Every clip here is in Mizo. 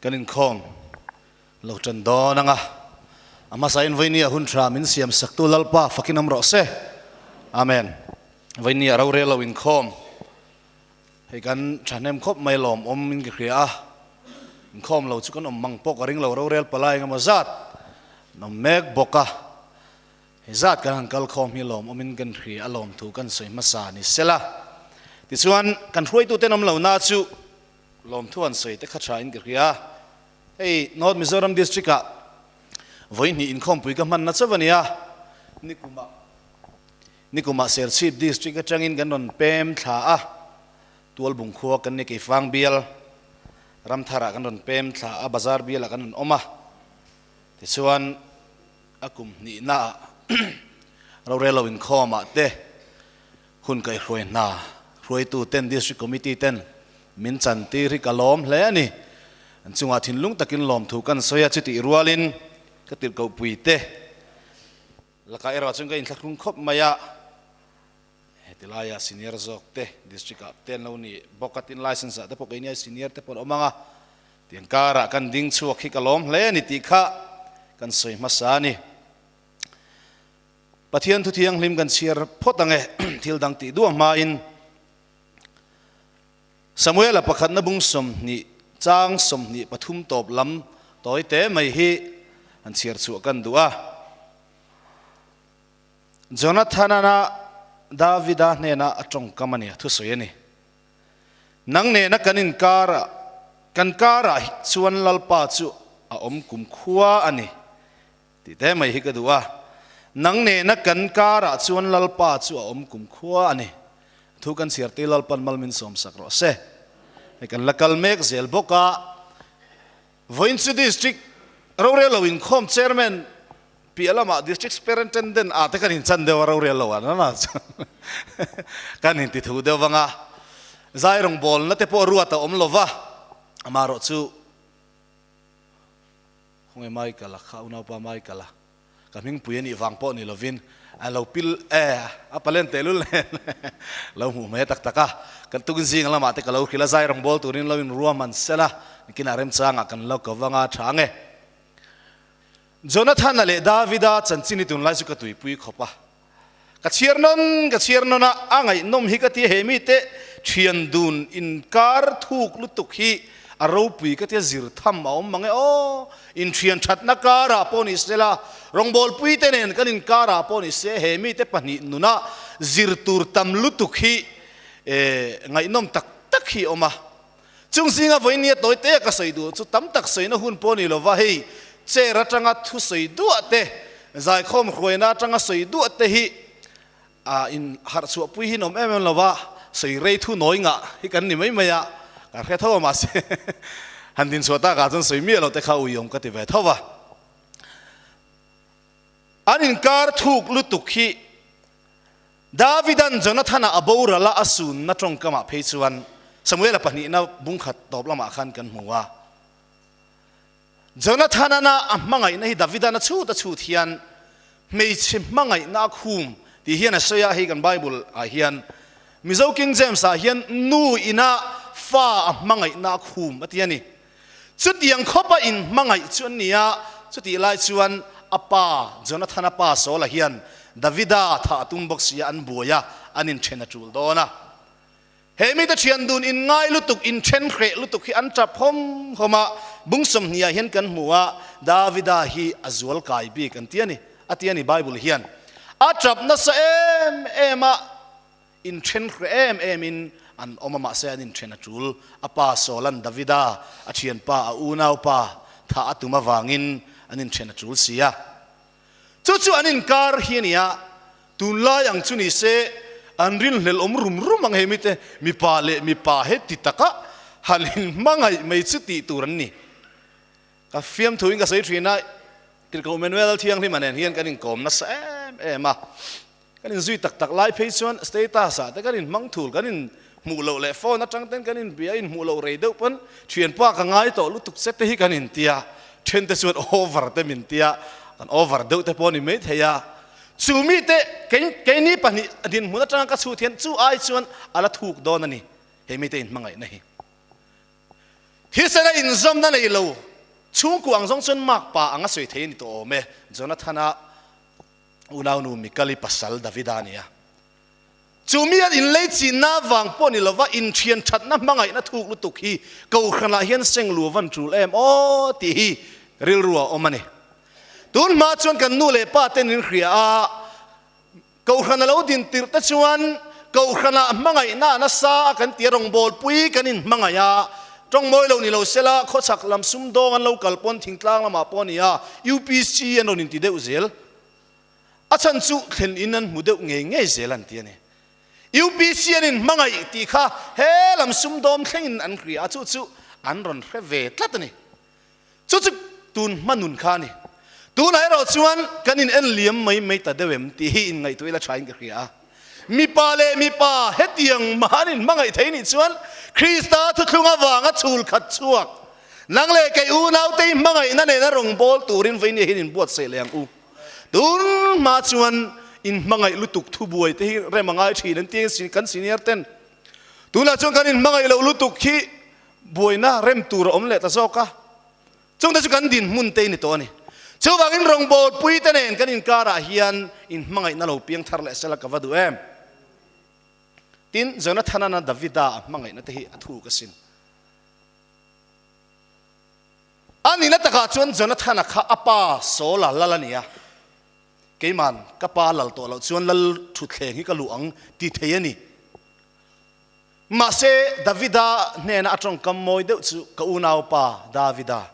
Kan inkhawm lo tan dawn anga a hmasain Vainia hun tha min siam saktu Lalpa fakin awm rawh se. Amen. Vainia rorel lo inkhawm hei kan thahnem khawp mai lawm awm in ka hria a, inkhawm lo chu kan awm mang pawh ka ring lo rorel palai engemaw zat an awm mek bawk a, hei zat kan han kal khawm hi lawm awmin kan hria a lawm thu kan sawi hmasa ni sela. Tichuan kan hruaituten awm lo na chu Lawmthu an sawi te kha tha in ka hria. Hei North Mizoram District ah vawi hnih inkhawmpui ka hmanna chauh a nia. Nikumah Nikumah Serchhip District atangin kan rawn pem thla a, Tualbung khua kan ni Keifang bial Ramtharah kan rawn pem thla a, Bazar bialah kan rawn awm a. Tichuan a kum hnihna ah rorel lo inkhawm ah te Hun kaihhruai hna hruaitu ten District Committee ten min chan tir hi ka lawm hle a ni. An chungah thinlung takin lawmthu kan sawi a, chutih rualin ka tirhkohpui te lakah erawh chuan ka inthlahrung khawp mai a, heti laia senior zawk te District ah te an lo ni bawk a, tin license ah te pawh keini a senior te pawh an awm ang a, tiang karah kan ding chhuak hi ka lawm hle a ni tih kha kan sawi hmasa a ni. Pathian thu thianghlim kan chhiar phawt ang e, thil dang tih duah hmain Samuela pakhatna bung 20 chang 23 tawp lam tawi te mai hi an chhiar chhuah kan duh a. Jonathan-a Davida hnena a tawngkam a ni, a thusawi a ni. Nang nena kan inkara, kan karah chuan Lalpa chu a awm kumkhua a ni. Tih te mai hi ka duh a, nang nena kan karah chuan Lalpa chu a awm kum khua a ni. Thu kan chhiar tih Lalpan mal min sawmsak rawh se. Hei kan la kal mek zel bawk a, Vawiinchu District rorel lo inkhawm Chairman piah lamah District Superintendent ah te kan inchan deuh a, rorel lo ah nana chuan kan inti thu deuh vang a, zai rawngbawlna te pawh ruat a awm lo va, amaherawhchu Khawnge Michael-a kha, unaupa Michael-a, ka hmingpui a nih vang pawh ni lovin a lo pil e, a palen tehlul nen lo hmuh hmel tak tak a, kan tukin zing lamah te ka lo hrilh a, zai rawngbâwl turin lo inruahman sel a, nikinah remchangah kan lo ko vang a, tha ange. Jonathan-a leh Davida chanchin hi tunlai chu ka tuipui khawp a, ka chhiar nawn ka chhiar nawn a, a ngaihnawm hi ka ti a, he mite thian dun inkar thuk lutuk hi a ropui ka ti a, zir tham a awm mang e aw, inthian thatna karah pawh ni se la, rawngbawlpui te nen kan inkarah pawh ni se, he mite pahnih nuna zir tur tam lutuk hi ngaihnawm tak tak hi a awm a. Chung zinga vawinia tawi te ka sawi duh chu tam tak sawina hun pawh ni lova hei chair atanga thu sawi duah te, zaikhawm hruaina atanga sawi duah te hi a in harh chhuah pui hi nawm em em lova sawi rei thu nawi ngah hi kan ni mai mai a, kan hre tho a mahse han din chhuah takah chuan sawi miah lo te kha uiawm ka ti ve tho va. An inkar thuk lutuk hi Davida'n Jonathana a boral a, a sunna tawngkamah phei chuan Samuela pahnihna bungkhat tawp lamah khan kan hmu a. Jonathana a hmangaihna hi Davida'n a chhut a chhut hian hmeichhe hmangaihna a khum tih hian a sawi a, hei kan Bible ah hian Mizo King James ah hian nu ina fa a hmangaihna a khum a ti a ni. Chutiang khawpa inhmangaih chu an ni a, chutih lai chuan a pa Jonathana pa Saula hian Davida thah a tum bawk si a, an buai a, an inthen a tul dawn a. He mite thian dun inngai lutuk, inthen hreh lutuk hi an tap hawm hawm a, bung 20 ah hian kan hmu a, Davida hi a zual kai bik an ti a ni, a ti a ni Bible hian. A tap nasa em em a. Inthen hreh em em in an awm a, mahse an inthen a tul. A pa Saula'n Davida, a thianpa, a unaupa thah a tum avangin an inthen a tul si a. Chu chu an inkar hi a ni a, tunlai ang chu ni se an rinhlelh awm rum rum ang he mite, mipa leh mipa he ti taka han inhmangaih mai chu tih tur an ni. Ka fiamthu in ka sawi thin a, Tirhkoh Manuel Thianghlima nen hian kan inkawm nasa em em a. Kan inzui tak tak lai phei chuan status ah te kan inhmang thul, kan in hmuh loh leh phone atang ten kan inbia, inhmuh loh rei deuh pawn thianpa ka ngai tawh lutuk che te hi kan intia, then te chuan over te min tia, kan over deuh te pawh a ni mai thei a. Chu mite keini pahnih dinhmun atanga ka chhut hian chu ai chuan a la thuk dawn a ni, he mite inhmangaihna hi. Thisena inzawmna nei lo chhungkua ang zawng chuan makpa ang a sawi thei a ni tawh awm e. Jonathana unaunu Mikali pasal Davida a ni a. Chu mi an inlei chinna vang pawh ni lova inthian thatna hmangaihna thuk lutuk hi kohhranah hian seng lu a van tul em aw tih hi rilru a awm a ni. Tun hma chuan kan nu leh pa ten in hria a, kohhran a lo din tirh te chuan kohhranah hmangaihna a nasa a kan ti a, rawngbawlpui kan inhmangaih a, tawng mawi lo ni lo sela khawchhak lam sumdawng an lo kal pawn thingtlang lamah pawh a ni a, UPC an rawn inti deuh zel. A chhan chu thlen in an hmu deuh ngei ngei zel an ti a ni. UPC an in hmangaih tih kha he lam sumdawm thleng in an hria a, chu chu an rawn hre ve tlat a ni. Chu chu tun hma nun kha a ni. Tunah erawh chuan kan in en liam mai mai ta deuh em tih hi in ngaihtuah ila tha in ka hria a. Mipa leh mipa hetiang mah an in hmangaih thei nih chuan Krista thuthlung avanga chhul khat chhuak nang leh kei unaute i hmangaihna nena rawngbâwl turin vawinia hian in buatsaih leh ang u. Tun hma chuan inhmangaih lutuk thubuai te hi rem a ngai thin an ti ang kan senior ten. Tunah chuan kan inhmangaih loh lutuk hi buaina rem tur a awm leh ta zawk a. Chungte chu kan dinhmun te ni tawh a ni. Chuvangin rawngbawlpui te nen kan inkarah hian inhmangaihna lo piang thar leh sela ka va duh em. Tin, Jonathana Davida a hmangaihna te hi a thuk asin. A nihna takah chuan Jonathana kha a pa Saula lal a ni a, Keiman ka pa lal tawh loh chuan lal thutthleng hi ka luh ang ti thei a ni. Mahse, Davida hnena a tawngkam mawi deuh chu, Ka unaupa Davida,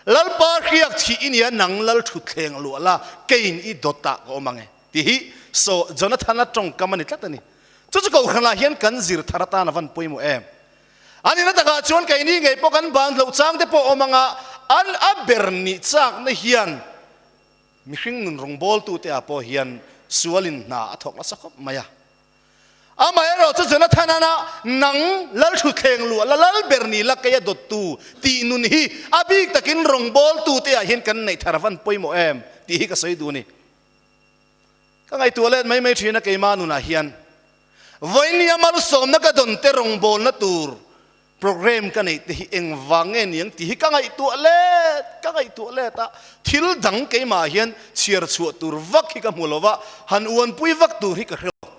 Lalpa hriak thih i nia, nang lal thutthleng luah la, keiin i dawtah ka awm ang e, tih hi Saw Jonathana tawngkam a ni tlat a ni. Chu chu Kohhranah hian kan zir thar atan a van pawimawh em? A nihna takah chuan keini ngei pawh kan ban loh chang te pawh awm anga an a ber nih chakna hian mihring nun rawngbawltute ah pawh hian sualin hna a thawk nasa khawp mai a. Amaherawh chu Jonathan-a nang lalthutthleng luah la lal ber ni la kei a dawttu tih nun hi a bik takin rawngbawltute ah hian kan neih thar avan pawimawh em tih hi ka sawi duh a ni. Ka ngaihtuah let mai mai thin a keimah nunah hian vawinia malsawmna ka dawn te rawngbawlna tur program ka neih te hi engvang nge niang tih hi ka ngaihtuah let ka ngaihtuah let a, thil dang keimah hian chhiar chhuah tur vak hi ka hmu lo va, han uanpui vak tur hi ka hre lo.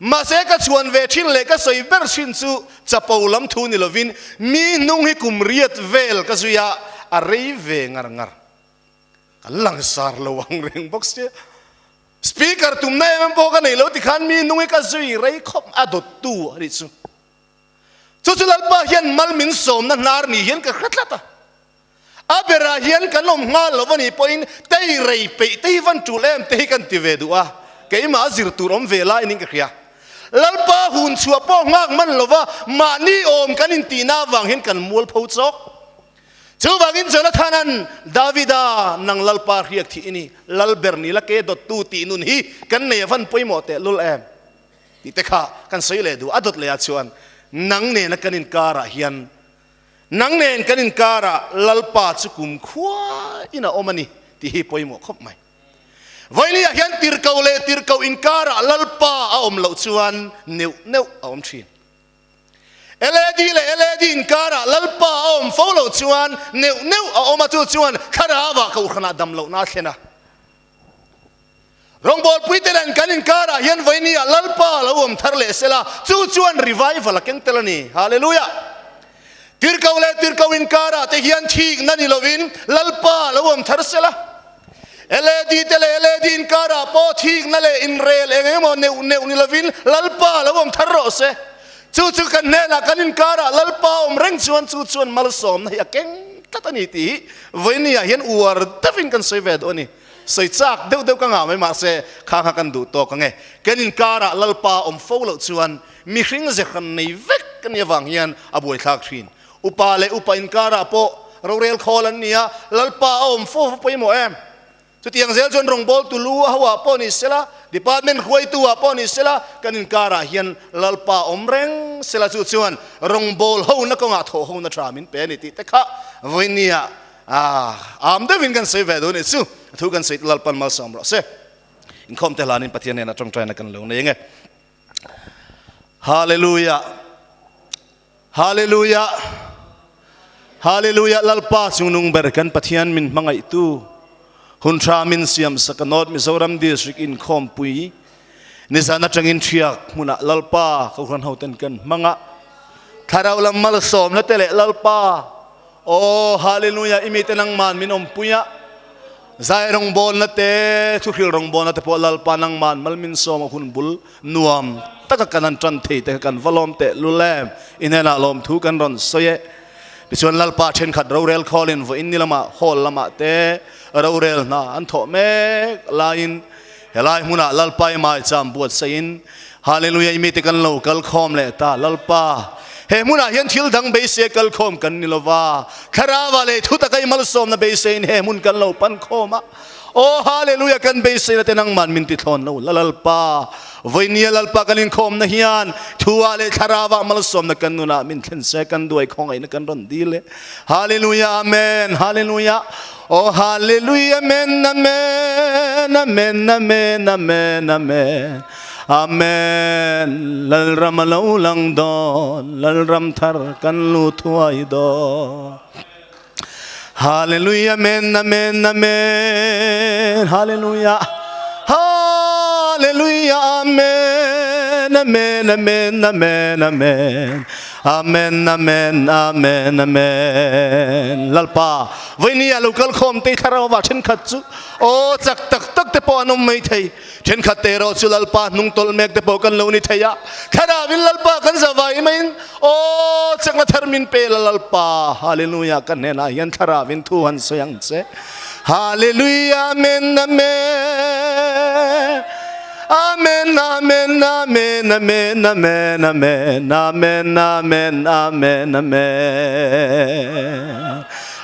Mahse ka chhuan ve thin leh ka sawi ber thin chu chapo lam thu ni lovin mi hnung hi kum riat vel ka zui a, a rei ve ngar ngar. Kan langsar lo ang reng bawk sia. Speaker tumna em em pawh ka nei lo tikhan mi nung hi ka zui rei khawp a dawttu a nih chu. Chu chu Lalpa hian mal min sawmna hnar ni hian ka hre tlat a. A berah hian kan awm nghal lo a nih pawhin tei rei peih te hi van tul em te hi kan ti ve duh a. Keimah a zir tur awm ve lai niin ka hria. Lalpa hun chhuah pawh nghak man lova mahni awm kan intihna avang hian kan mualpho chawk. Chuvangin Jonathana'n, Davida, nang Lalpa hriak thih i ni, Lal ber ni la ke dawttu tih nun hi kan nei a van pawimawh teh lul em? tih te kha kan sawi leh duh. A dawt lehah chuan, Nang nena kan inkarah hian, nang nen kan inkarah Lalpa chu kumkhua in a awm a ni tih hi pawimawh khawp mai. Vawinia hian tirhkoh leh tirhkoh inkarah Lalpa a awm loh chuan neuh neuh a awm thin. LAD leh LAD inkarah Lalpa a awm fo loh chuan neuh neuh a awm a, chu chuan thlarauah kohhranah dam lohna a thlen a. Rawngbawlpuite nen kan inkarah hian vawinia Lalpa a lo awm thar leh sela, chu chuan revival a keng tel a ni. Hallelujah! Tirhkoh leh tirhkoh inkarah te hian thikna ni lovin Lalpa a lo awm thar sela. LAD te leh LAD inkarah pawh thikna leh inrel eng emaw neuh neuh ni lovin Lalpa lo awm thar rawh se. Chu chu kan hnenah kan inkarah Lalpa awm reng chuan chu chuan malsawmna hi a keng tlat a ni tih hi vawinia hian uar deuhin kan sawi ve duh a ni. Sawi chak deuh deuh ka ngah mai mahse kha kha kan duh tawk ang e. Kan inkarah Lalpa awm fo loh chuan mihring ze hran nei vek a nih avang hian a buaithlak thin. Upa leh upa inkarah pawh rorel khawl an ni a, Lalpa a awm fo va pawimawh em? Chutiang zel chuan rawngbawltu lu a hoah pawh ni sela, department hruaitu ah pawh ni sela, kan inkarah hian Lalpa awm reng sela chu chuan rawngbâwl hona kawngah thawh hona tha min pe a ni tih te kha vawinia am deuhin kan sawi ve dawn a ni chu. A thu kan sawi te Lalpan malsawm rawh se. Inkhawm te hlanin Pathian hnenah tawngtaina kan lo nei ang e. Hallelujah! Hallelujah! Hallelujah Lalpa chungnung ber kan Pathian min hmangaihtu hun tha min siam sak a North Mizoram District inkhawmpui nizan atangin thiak hmunah Lalpa Kohhran hoten kan hmang a Thlarau lam malsawmna te leh Lalpa Aw Hallelujah i mite nangman min awmpui a Zai rawngbawlna te thuhril rawngbawlna te pawh Lalpa nangman mal min sawm a hun bul nuam taka kan han tan thei te kha kan va lawm teh lul em i hnenah lawmthu kan rawn sawi e tichuan Lalpa thenkhat rorel khawlin vawiin ni lamah hall lamah te rorel hna an thawh mek laiin helai hmunah Lalpa i maicham buatsaihin Hallelujah i mite kan lo kal khawm leh ta Lalpa he hmunah hian thil dang beisei a kal khawm kan ni lova thlarau leh thu taka i malsawmna beiseiin he hmun kan lo pan khawm a aw Hallelujah kan beiseina te nangman min ti thlawn lo la Lalpa vawinia Lalpa kan inkhawmna hian thu ah leh thlarau ah malsawmna kan nunah min thlen se kan duai khawngaihna kan rawn dil e Hallelujah Amen Hallelujah aw Hallelujah Amen Amen Amen Amen Amen Amen Amen Lalram a lo lang dawn Lalram thar kan lu thuai dawn Hallelujah Amen Amen Amen Hallelujah Hallelujah Amen Amen Amen Amen Amen Amen Amen Amen Amen Lalpa Vainia lo kal khawm te thlarau wa thenkhat chu aw chak tak tak te pawh an awm mai thei Thenkhat te erawh chu Lalpa hnung tawlh mek te pawh kan lo ni thei a, Thlarauin Lalpa kan zavai maiin, Aw, chakna thar min pe la Lalpa, Hallelujah, ka hnenah hian Thlarauin thu han sawi ang che. Hallelujah, Amen, Amen. Amen, Amen, Amen, Amen, Amen, Amen, Amen, Amen, Amen, Amen.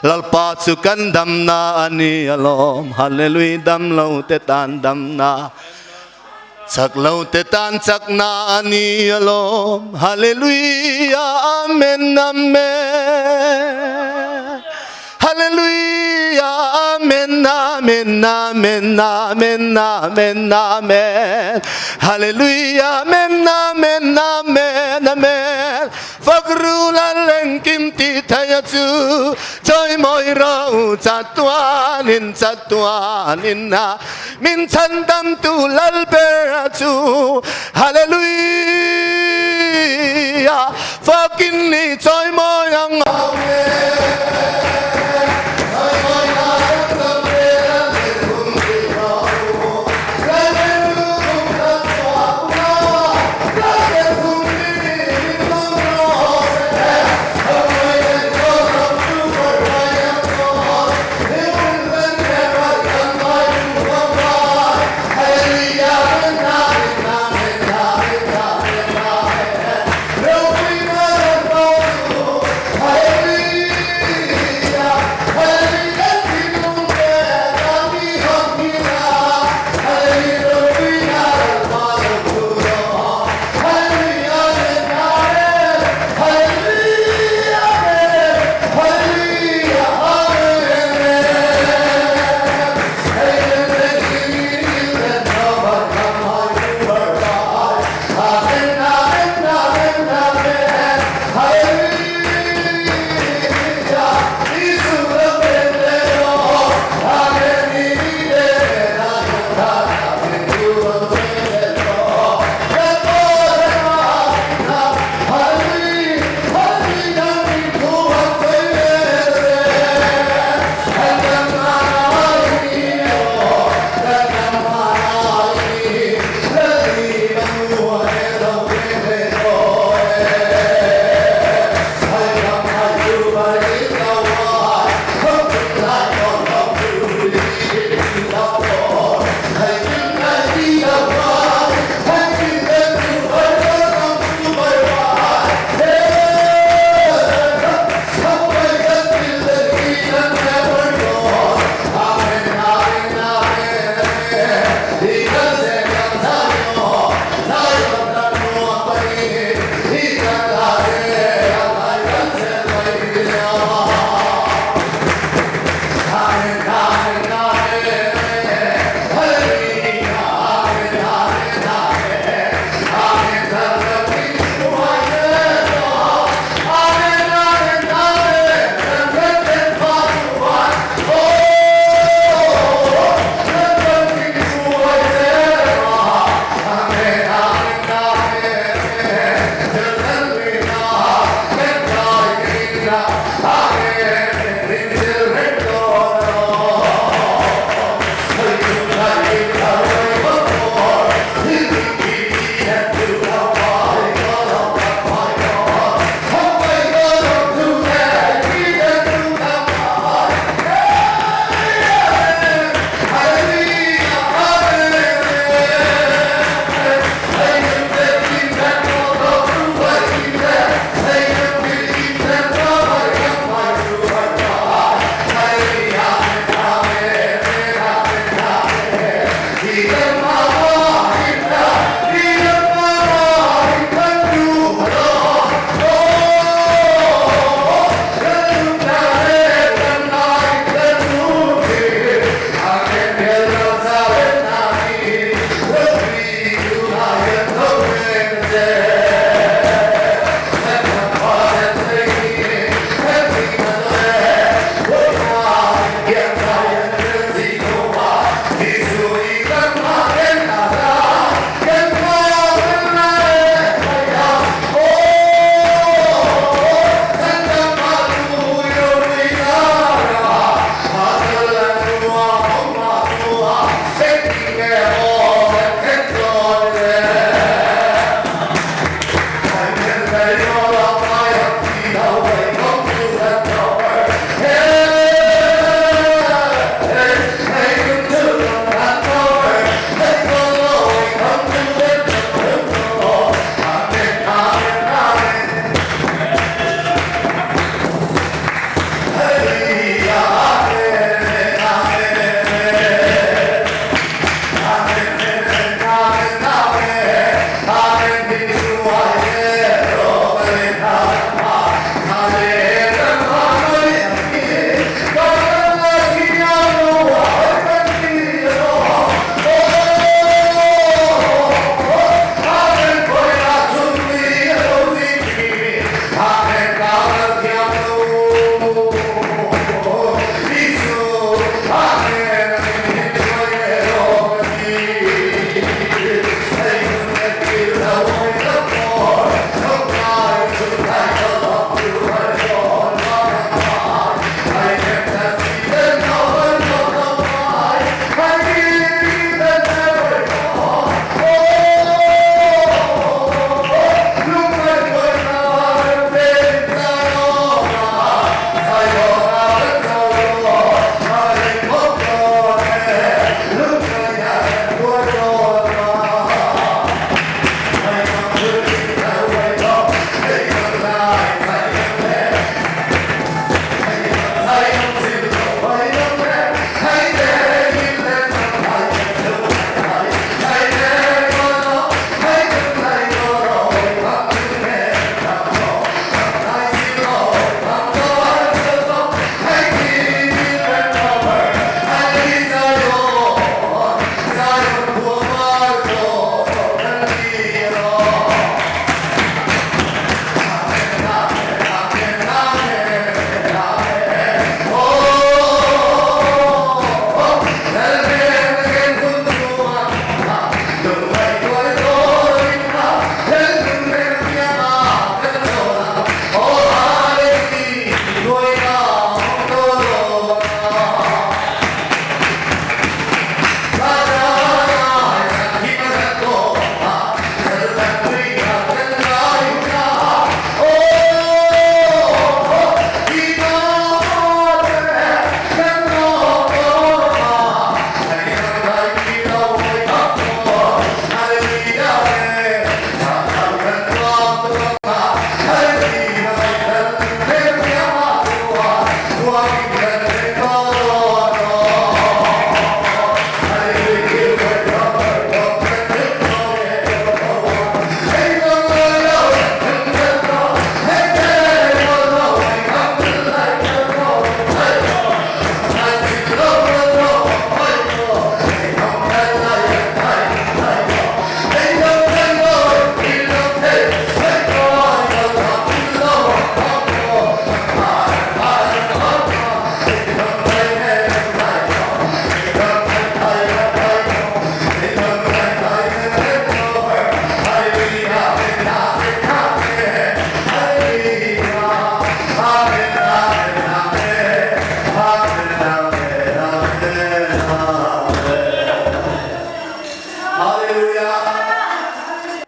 Lalpa chu kan damna a ni alawm, Hallelujah damlo te tan damna, chaklo te tan chakna a ni alawm, Hallelujah Amen Amen Hallelujah Amen Amen Amen Amen Amen Amen Hallelujah Amen Amen Amen Amen Fak ru la lengkim ti thei a chu chawimawi ro chatuanin chatuanin a min chhandam tu lal ber a chu Hallelujah fakin ni chawimawi ang Amen.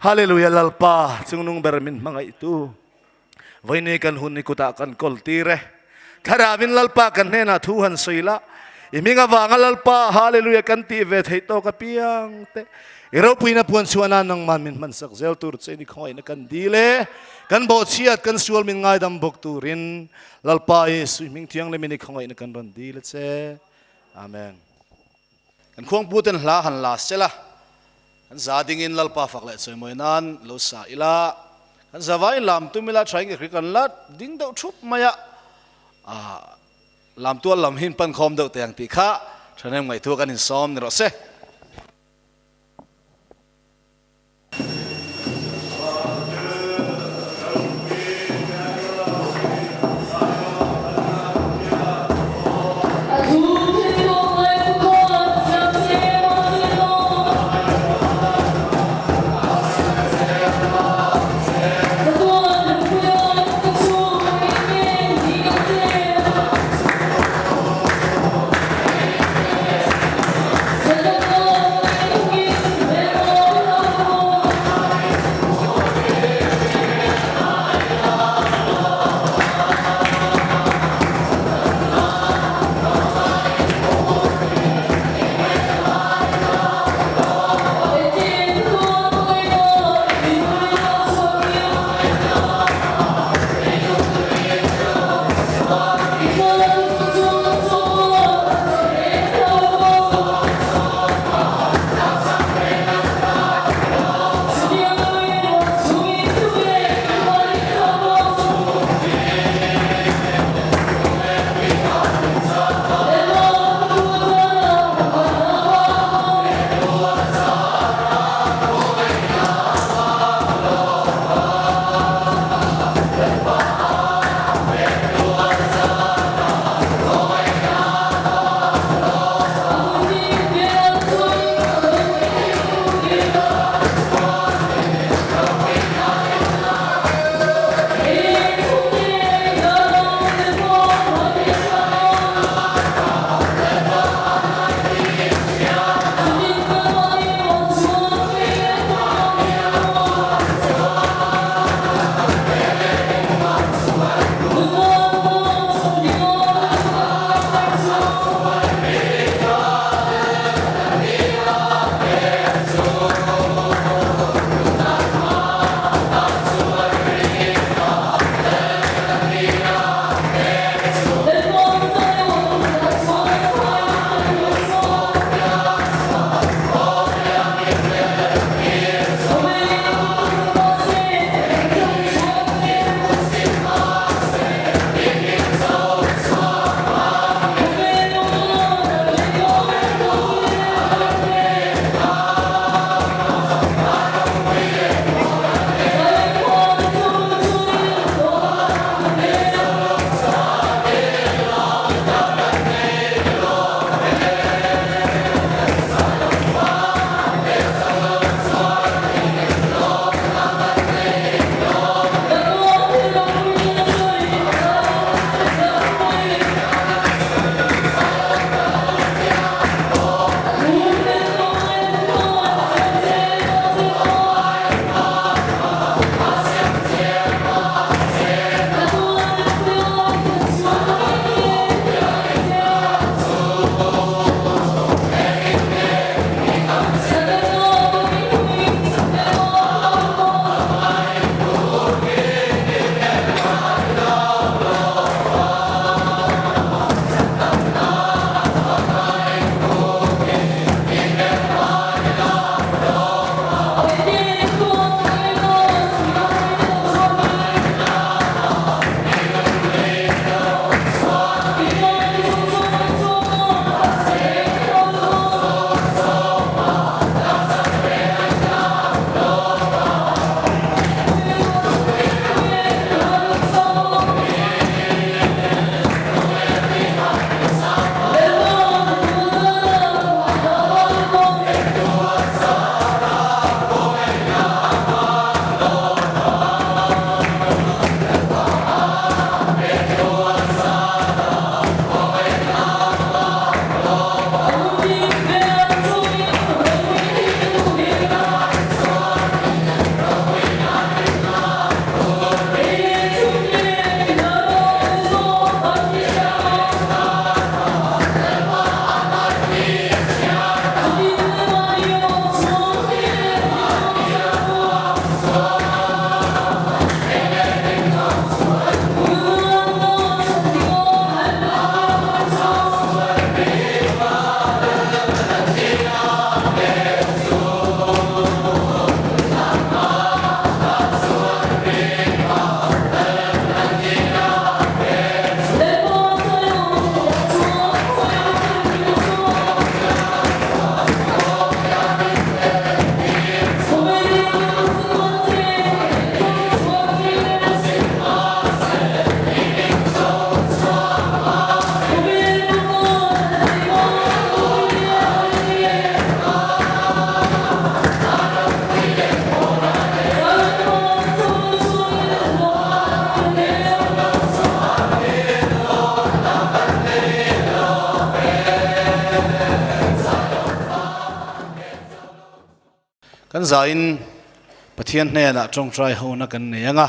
Hallelujah Lalpa chungnung ber min hmangaihtu Vawiini kan hun i kutah kan kawl tir e. Thlarauin Lalpa kan hnenah thu han sawi la, i hming avanga Lalpa Hallelujah kan tih ve theih tawk apiang te i ropuina puan chhuah nan nangman min hmansak zel tur che ni khawngaihna kan dil e. Kan bawhchhiat kan sual min ngaidam bawk turin Lalpa Jesu i hming thianghlimin i khawngaihna kan rawn dil a che. Amen. Kan khuangpu ten hla han la sela. Kan za dingin Lalpa fak leh chawimawi nan lo sa ila, kan za vaiin lam tum ila, thain ka hri kan la ding deuh thup mai a, ah lam tual lam hi pan khawm deuh teh ang tih kha thahnem ngaihtuah kan insawm ni rawh se. Kan zain Pathian hnenah tawngtai hona kan nei ang a.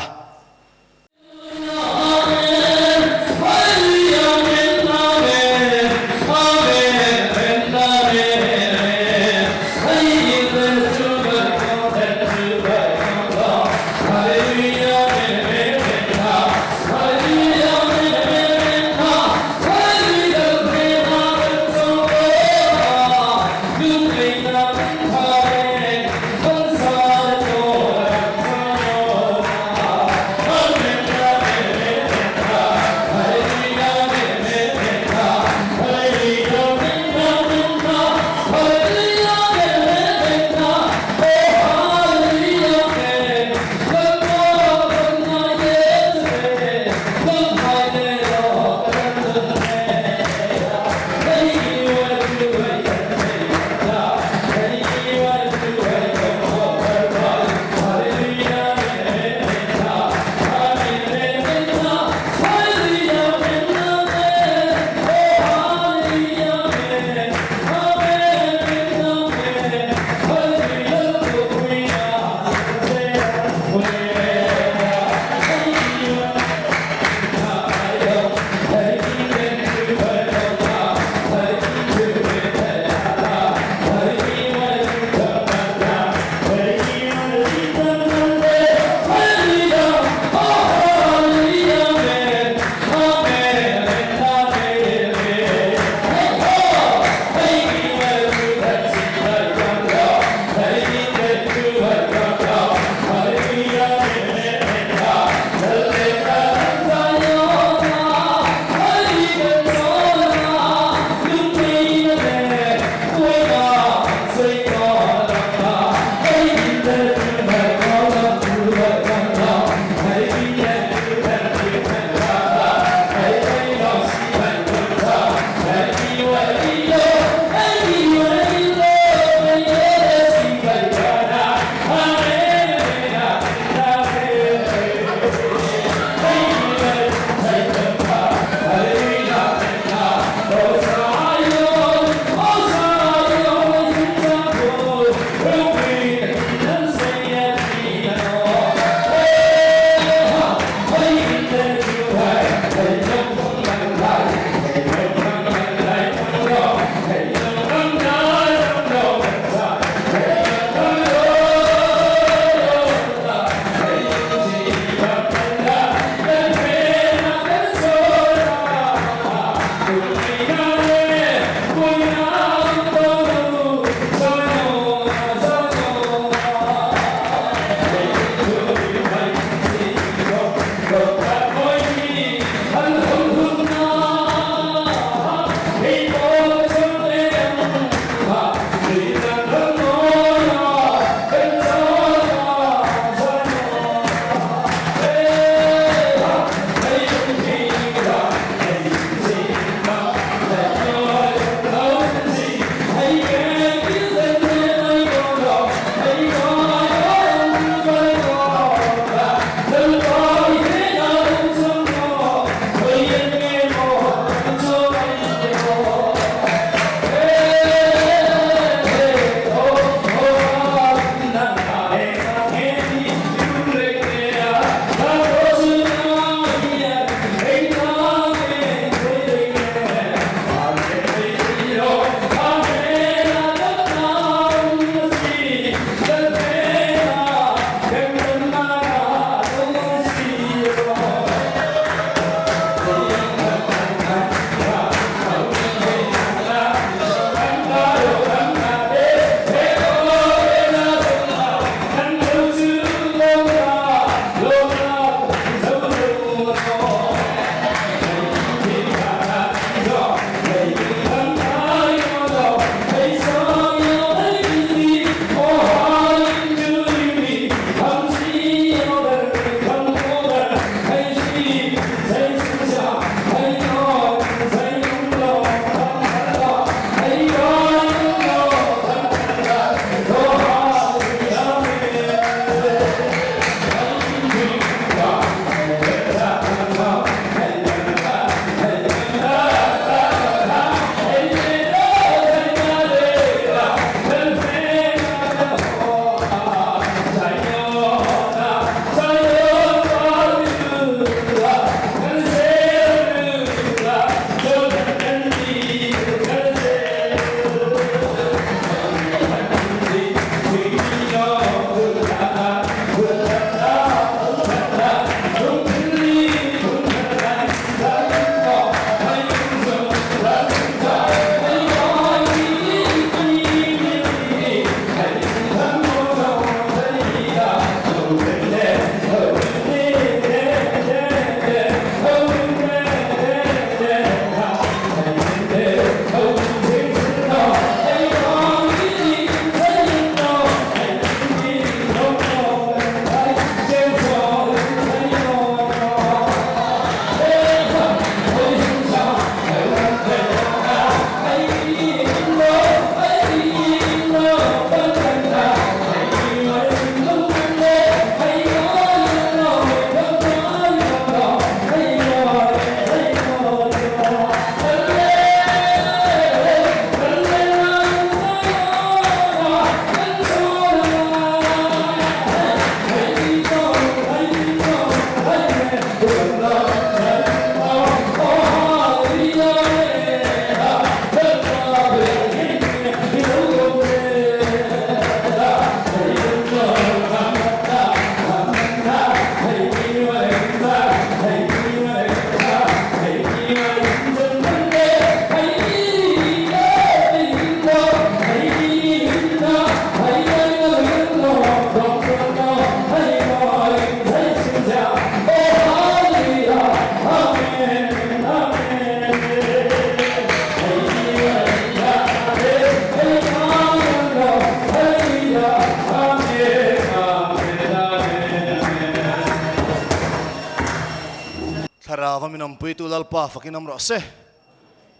min awmpuitu Lalpa fakin awm rawh se.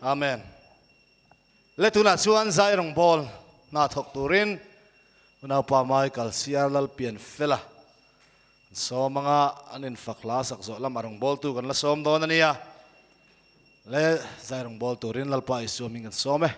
Amen. Le tunah chuan zai rawngbâwl hna thawk turin Unaupa Michael CR Lalpianfela an sawm anga an infak hla sak zawh lamah rawngbâwltu kan la sawm dawn a nia. Le zai rawngbâwl turin Lalpa Isua hming kan sawm e.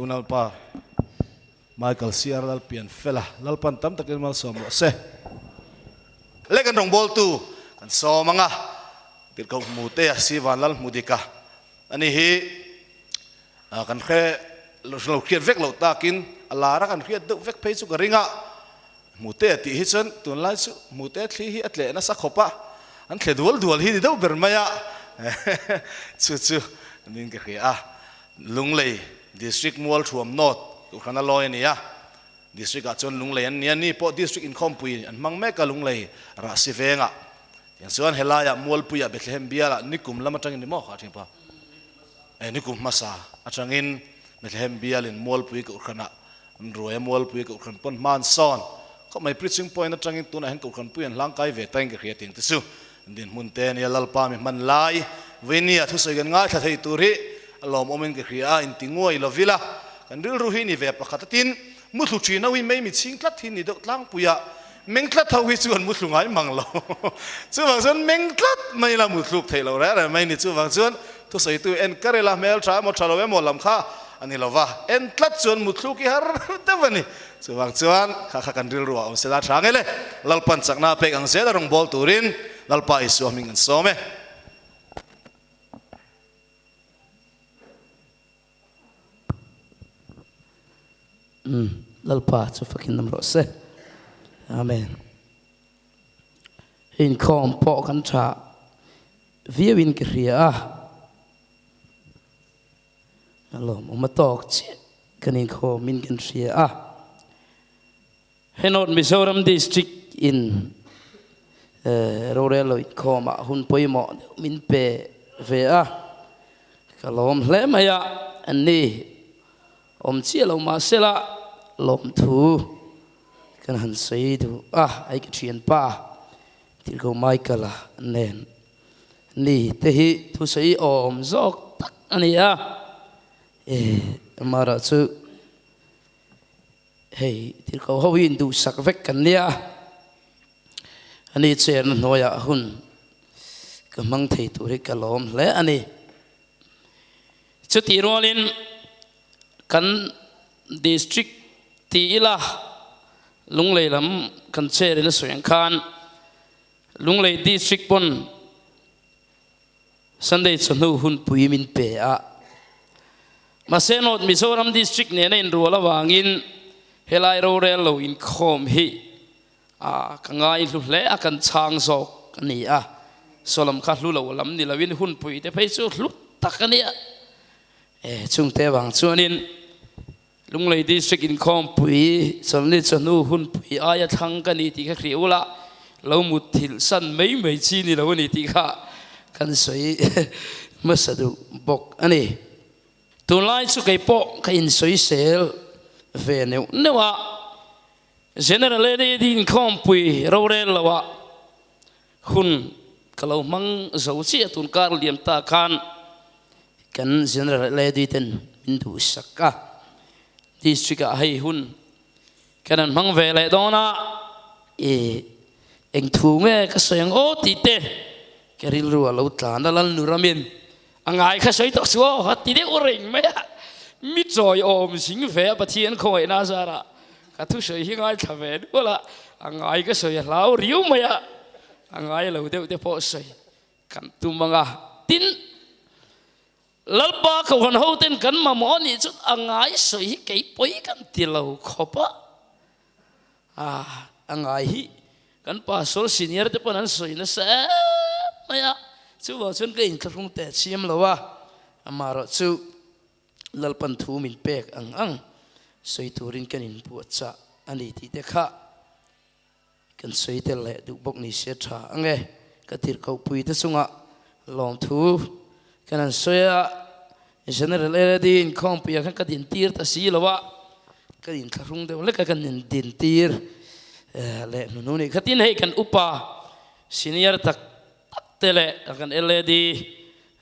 Unaupa Michael CR Lalpianfela Lalpan tam takin malsawm rawh se. Le kan rawngbawltu kan sawm anga Tirhkoh Hmutea Sivan Lalhmudika ani hi kan hre lo hriat vek loh takin a lar a kan hriat deuh vek phei chu ka ring a, Hmutea tih hi chuan tunlai chu Hmutea thli hi a tleh nasa khawp a, an thle dual dual hi ni deuh ber mai a, chu chu niin ka hria a, Lunglei District Mualthuam North Kohhrana lawi a ni a, District ah chuan Lunglei an ni a, ni pawh District inkhawmpui an hmang mek a Lunglei Rahsi vengah. Tiang chuan helaiah Mualpuiah Bethlehem bialah nikum lam atangin ni maw kha a pa? Eh nikum hmasa atangin Bethlehem bialin Mualpui Kohhranah an ruai a, Mualpui Kohhran pawn hma an sawn. Khawp mai preaching point atangin tunah hian Kohhranpui an hlangkai ve ta in ka hria tiang te chu. Dinhmun te nia Lalpa mi hman lai Veinia thusawi kan ngaithla thei tur hi a lawmawmin ka hria a, inti nguai lo vila kan rilru hi ni ve pakhat atin muthlu thin ho hi mei mi chhing tlat hi ni deuh tlangpui a, meng tlat ho hi chu an muthlu ngai mang lo. Chuvang chuan meng tlat mai ila muthluk theih loh reh reh mai ni. Chuvang chuan thusawitu en kar ila hmel tha emaw tha lo emaw lam kha a ni lo va, en tlat chuan muthluk hi har deuh a ni. Chuvang chuan kha kha kan rilru ah awm sela tha ngei le, Lalpan chakna a pek ang zel a rawn bawl turin Lalpa Isua hming kan sawm e. Umm Lalpa chu fakin awm rawh se. Amen. Hei inkhawm pawh kan tha viau in ka hria a. A lawmawm a tawk chiah kan inkhawm in kan hria a. Henawt Mizoram District in rorel lo inkhawm ah hun pawimawh deuh min pe ve a, ka lawm hle mai a, anni awm chiah lo mahsela lawmthu kan han sawi duh a, hei ka thianpa Tirhkoh Michael-a nen Ni te hi thusawi awm zawk tak a ni a, e amaherawh chu hei tirhkoh ho hi induhsak vek kan nia, ani cherna hnuaiah hun ka hmang thei tur hi ka lawm hle a ni. Chutih rualin kan district ti ila Lunglei lam kan chair in a sawi ang khan, Lunglei District pawn Sunday chawhnu hunpui min pe a, mahse North Mizoram District nena inrual avangin helai rorel lo inkhawm hi a ka ngai hlu hle a, kan chhang zawk a ni a, saw lam kha hlu lo lam ni loin hunpui te phei chu hlu tak a nia, e chungte avang chuanin Lunglei District inkhawmpui chawlhni chawhnu hunpui aia thlang ka ni tih kha hria ula, lo mut thilh san mai mai chi ni lo a ni tih kha kan sawi hmasa duh bawk a ni. Tunlai chu kei pawh ka insawisel ve neuh neuh a, General AD inkhawmpui rorel loah hun ka lo hmang zo chiah tun kar liam ta khan kan General Lady ten min duhsak a, District ah hei hun kan han hmang ve leh dawn a, i eng thu nge ka sawi ang aw tih te ka rilru a lo tlan a, Lalnuramin a ngai kha sawi tawh suh aw a ti deuh reng mai a, mi chawi awm zing ve a Pathian khawngaihna zarah Ka thusawi hi ngaithla ve nual a, a ngai ka sawi a hlau riau mai a, a ngai lo deuh te pawh sawi kan tum ang a. Tin, Lalpa Kohhran hoten kan mamawh a nih chuan a ngai sawi hi kei pawi kan ti lo khawp a, a ngai hi kan pastor senior te pawn an sawi nasa em mai a, chuvang chuan ka inthlahrung teh chiam lo a, amaherawhchu Lalpan thu min pek ang ang sawi turin kan inbuatchah a ni tih te kha kan sawi tel leh duh bawk ni se tha ang e. Ka tirhkohpui te chungah lawmthu kan han sawi a, General LAD inkhawmpuiah khan ka dintir ta si lo a, ka inthlahrung deuh hlek a kan indintir leh hnuhnung nih kha. Tin, hei kan upa senior tak tak te leh kan LAD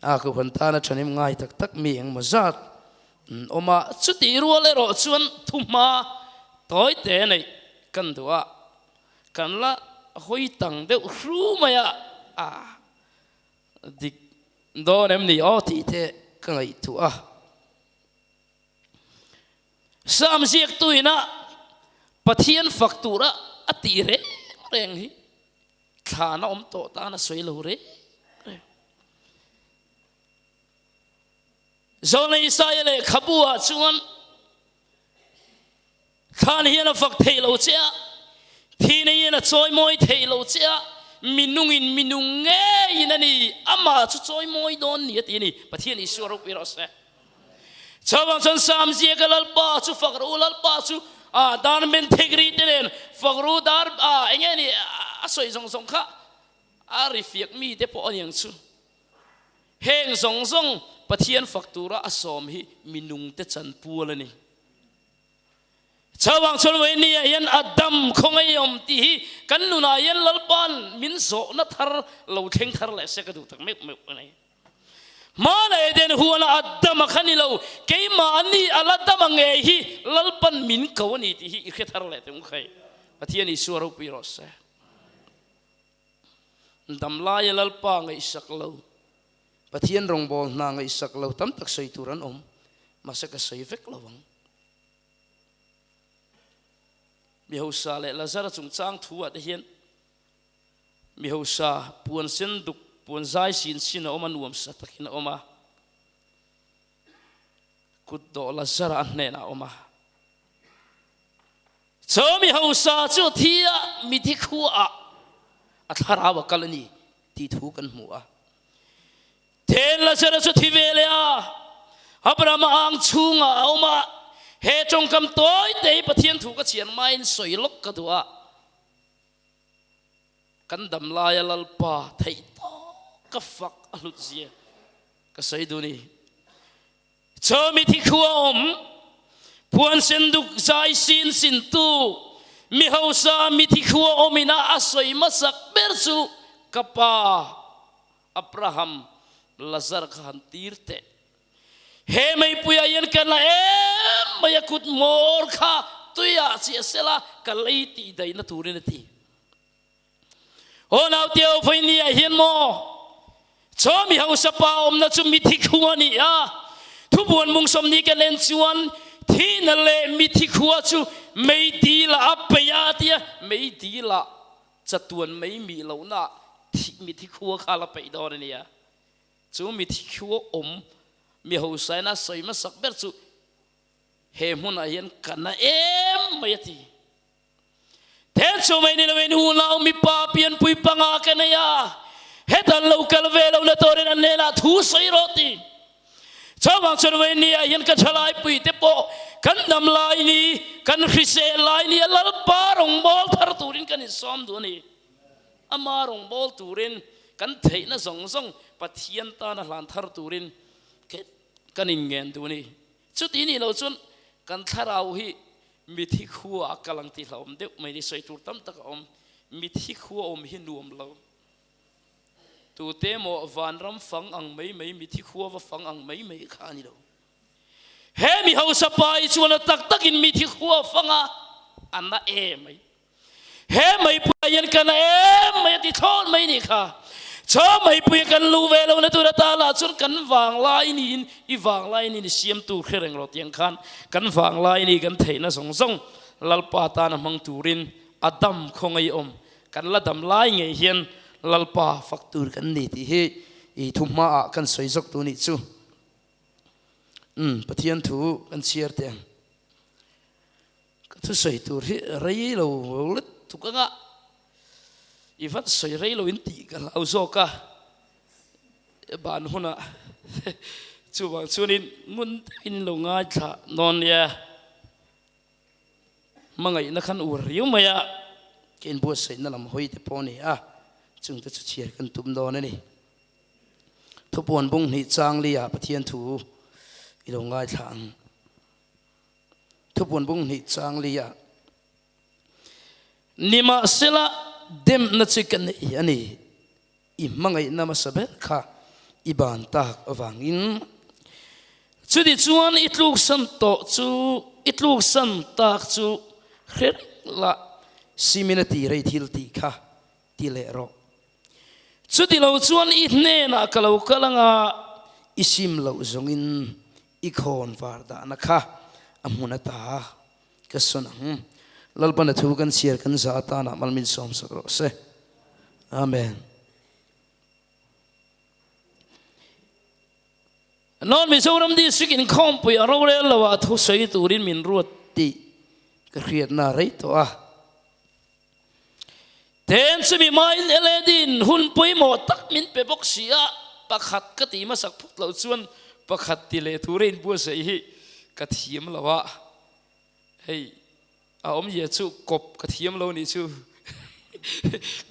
A kohhran tana ṭhahnem ngai tak tak mi engmaw zat an awm a, chutih rual erawh chuan thuhma tawi te neih kan duh a, kan la hawi tang deuh hru mai a, a dik dawn em ni aw tih te ka ngaihtuah a. Sam ziaktuina Pathian fak tura a tih reng reng hi Thlan a awm tawh tan a sawi lo reng reng. Zawlna Isaia lehkhabu ah chuan thlan hian a fak thei lo che a, thihna hian a chawimawi thei lo che a, minungin minung ngeiin a ni, amah chu chawimawi dawn ni a ti a ni. Pathian Isua ropui rawh se. Chuvang chuan Sam ziaka Lalpa chu fak rawh u, Lalpa chu a dar men thek ri te nen fak rawh u, dar a eng nge ni a sawi zawng zawng kha a ri fiak mi te pawh a niang chu. Heng zawng zawng Pathian fak tura a sawm hi minung te chanpual a ni. Chuvang chuan Wayne-a hian a dam khawngaih awm tih hi kan nunah hian Lalpa'n min zawhna thar lo thleng thar leh se ka duh tak meuh meuh a ni. Hmana Eden huana a dam a kha ni lo, keimah a ni a la dam a ngei hi Lalpa'n min ko a ni tih hi i hre thar leh teh ungkhai. Pathian Isua ropui rawh se. Dam laia Lalpa ngaihsak lo, Pathian rawngbâwl hna ngaihsak lo tam tak sawi tur an awm, mahse ka sawi vek lo ang. Mi hausa leh Lazara chungchang thu ah te hian mi hausa puan sen duk, puan zai sin sin a awm a, nuam sa takin a awm a, kut dawh Lazara a hnenah a awm a. Chu mi hausa chu thi a, mithi khua ah a thlarau a kal a ni tih thu kan hmu a. Then Lazara chu thi ve leh a, Abrahama ang chhungah a awm a, he tawngkam tawi te hi Pathian thu ka chhiar hmain sawi lawk ka duh a, kan dam laia Lalpa theih tawk ka fak a hlut zia ka sawi duh ni. Chaw mithi khua awm, puan sen duk zai sin sin tu, mi hausa mithi khua awm ina a sawi hmasak ber chu ka pa Abraham Lazar kha han tir teh. He meipuiah hian ka la em mai a kut hmawr kha tuiah chiah sela ka lei tih daihna turin a ti. Aw naute vawi ni ah hian maw chaw mi hausa pa awmna chu mithi khua a ni a, thubuan mung sawmni ka len chuan thihna leh mithi khua chu mei dil ah a peih a a ti a, mei dil ah chatuan mei mih lohna ah mithi khua kha a la peih dawn a nia. Chu mithi khua awm mi hausa in a sawi hmasak ber chu he hmunah hian ka na em mai a ti. Then chu mai ni loin unau mipa pianpui panga ka nei a, hetan lo kal ve lo na turin an hnenah thu sawi rawh ti. Chuvang chuan Wayne ah hian ka thalai pui te pawh kan dam lai ni, kan hrisel lai ni a Lalpa rawngbâwl thar turin kan insawm duh a ni. Ama rawngbâwl turin kan theihna zawng zawng Pathian tana hlan thar turin kan inngen duh a ni. Chuti nih loh chuan kan thlarau hi Mithi khua a kal ang tih hlauhawm deuh mai ni, sawi tur tam tak a awm. Mithi khua awm hi nuam lo. Tute maw vanram fang ang mai mai, mithi khua va fang ang mai mai kha a ni lo. He mi hausa pa hi chuan a tak takin mithi khua a fang a, a na em mai. He meipui hian ka na em mai a ti thlawt mai nih kha. Chaw meipui kan luh ve lohna tur ata lah chuan kan vanglai niin i vanglai niin i siamtu hre reng rawh tiang khan kan vanglai ni kan theihna zawng zawng Lalpa tana hmang turin a dam khawngaih awm kan la dam lai ngei hian Lalpa fak tur kan ni tih hi i thu hmaah kan sawi zawk tu nih chu. Umm Pathian thu kan chhiar teh ang. Ka thusawi tur hi rei lo lutuk anga i van sawi rei lo in tih ka hlau zawk a, ban hunah chuvang chuanin ngun deuhin lo ngaithla nawn nia, hmangaihna khan ur riau mai a, ka inbuatsaihna lam hawi te pawh a ni a, chungte chu chhiar kan tum dawn a ni. Thupuan bung hnih chang li ah Pathian thu i lo ngaithla ang. Thupuan bung hnih chang li ah Nimahsela demna chi ka nei a ni, i hmangaihna hmasa ber kha i ban tak avangin. Chuti chuan i tluksan tawh chu i tluksan tak chu hre reng la, Simina ti rei thil tih kha ti leh rawh. Chuti lo chuan i hnenah ka lo kal anga i sim loh zawngin i khawn var dahna kha a hmun ata ka sawn ang. Lalpana thu kan chhiar kan za atanah mal min sawmsak rawh se. Amen. North Mizoram District inkhawmpui a rorel lo ah thu sawi turin min ruat tih ka hriatna a rei tawh a. Ten chumi hmain LED-in hun pawimawh tak min pe bawk si a, pakhat ka tih hmasak phawt loh chuan pakhat ti leh tura inbuatsaih hi ka thiam lo a, hei a awmzia chu kawp ka thiam lo nih chu,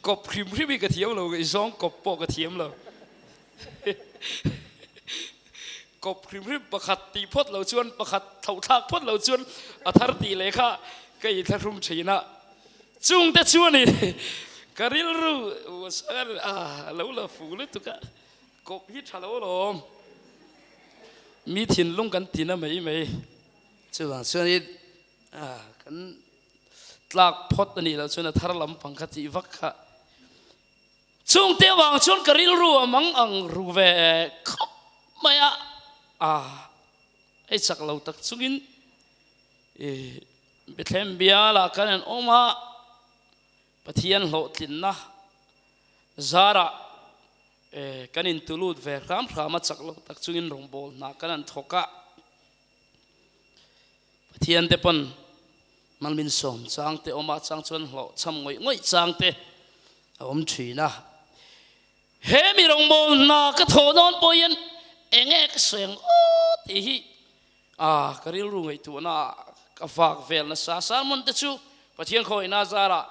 kawp hrim hrim hi ka thiam lo, ngaihzawng kawp pawh ka thiam lo. Kawp hrim hrim pakhat tih phawt lo chuan pakhat thlauh thlak phawt lo chuan a thar tih leh kha ka inthlahrung thin a. Chungte chuan i ka rilru a lo la fu lutuk a, kawp hi tha lo alawm. Mi thinlung kan ti na mai mai. Chuvang chuan i kan tlak phawt a nih loh chuan a thar lampang kha tih vak kha Chungte avang chuan ka rilru a mang ang ru ve khawp mai a, a ei chak lo tak chungin i Bethlehem bialah kan en awm a, Pathian hlawhtlinna zarah kan intulut ve hram hram a, chak lo tak chungin rawngbâwl hna kan han thawk a. Pathian te pawn malmin sawm chang te awm a, chang chuan hlawh chham ngawih ngawih chang te a awm thin a. He mi rawngbâwl hna ka thawh dawn pawh hian eng nge ka sawi ang aw tih hi a ka rilru ngaihtuahna ah ka vak vel nasa. Sermon te chu Pathian khawihna zarah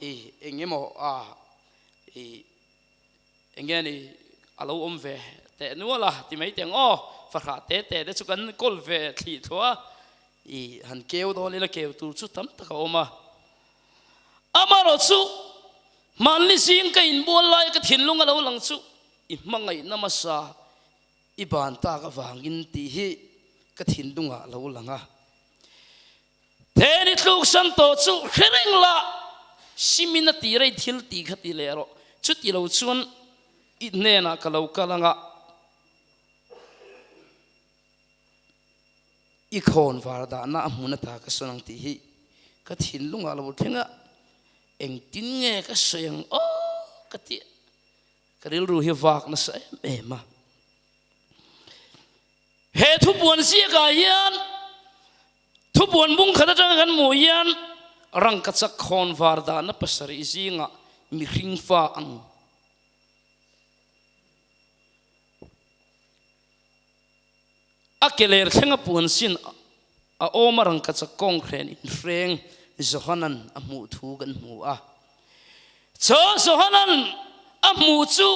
i eng emaw a i Eng nge ni a lo awm ve teh nual a ti mai teng aw, fahrah te te te chu kan kawl ve thlih thluah a, i han keu dawn ila keu tur chu tam tak a awm a. Amaherawhchu hmanni zing ka inbual laia ka thinlung a lo lang chu i hmangaihna hmasa i ban tak avangin tih hi ka thinlungah a lo lang a. Then i tluksan tawh chu hre reng la, simin a ti rei thil tih kha ti leh rawh. Chuti lo chuan i hnenah ka lo kal anga i khawn var dahna a hmun ata ka sawn ang tih hi ka thinlungah lo thleng a, engtin nge ka sawi ang aw ka ti a, ka rilru hi vak nasa em em a. He thupuan ziakah hian thupuan bung khat atanga kan hmuh hian rangkachak khawn var dahna pasarih zingah mihring fa ang a ke ler thlenga puan sin a awm a rangkachak kawnghren inhreng Johanan a hmuh thu kan hmu a. Chaw Johanan a hmuh chu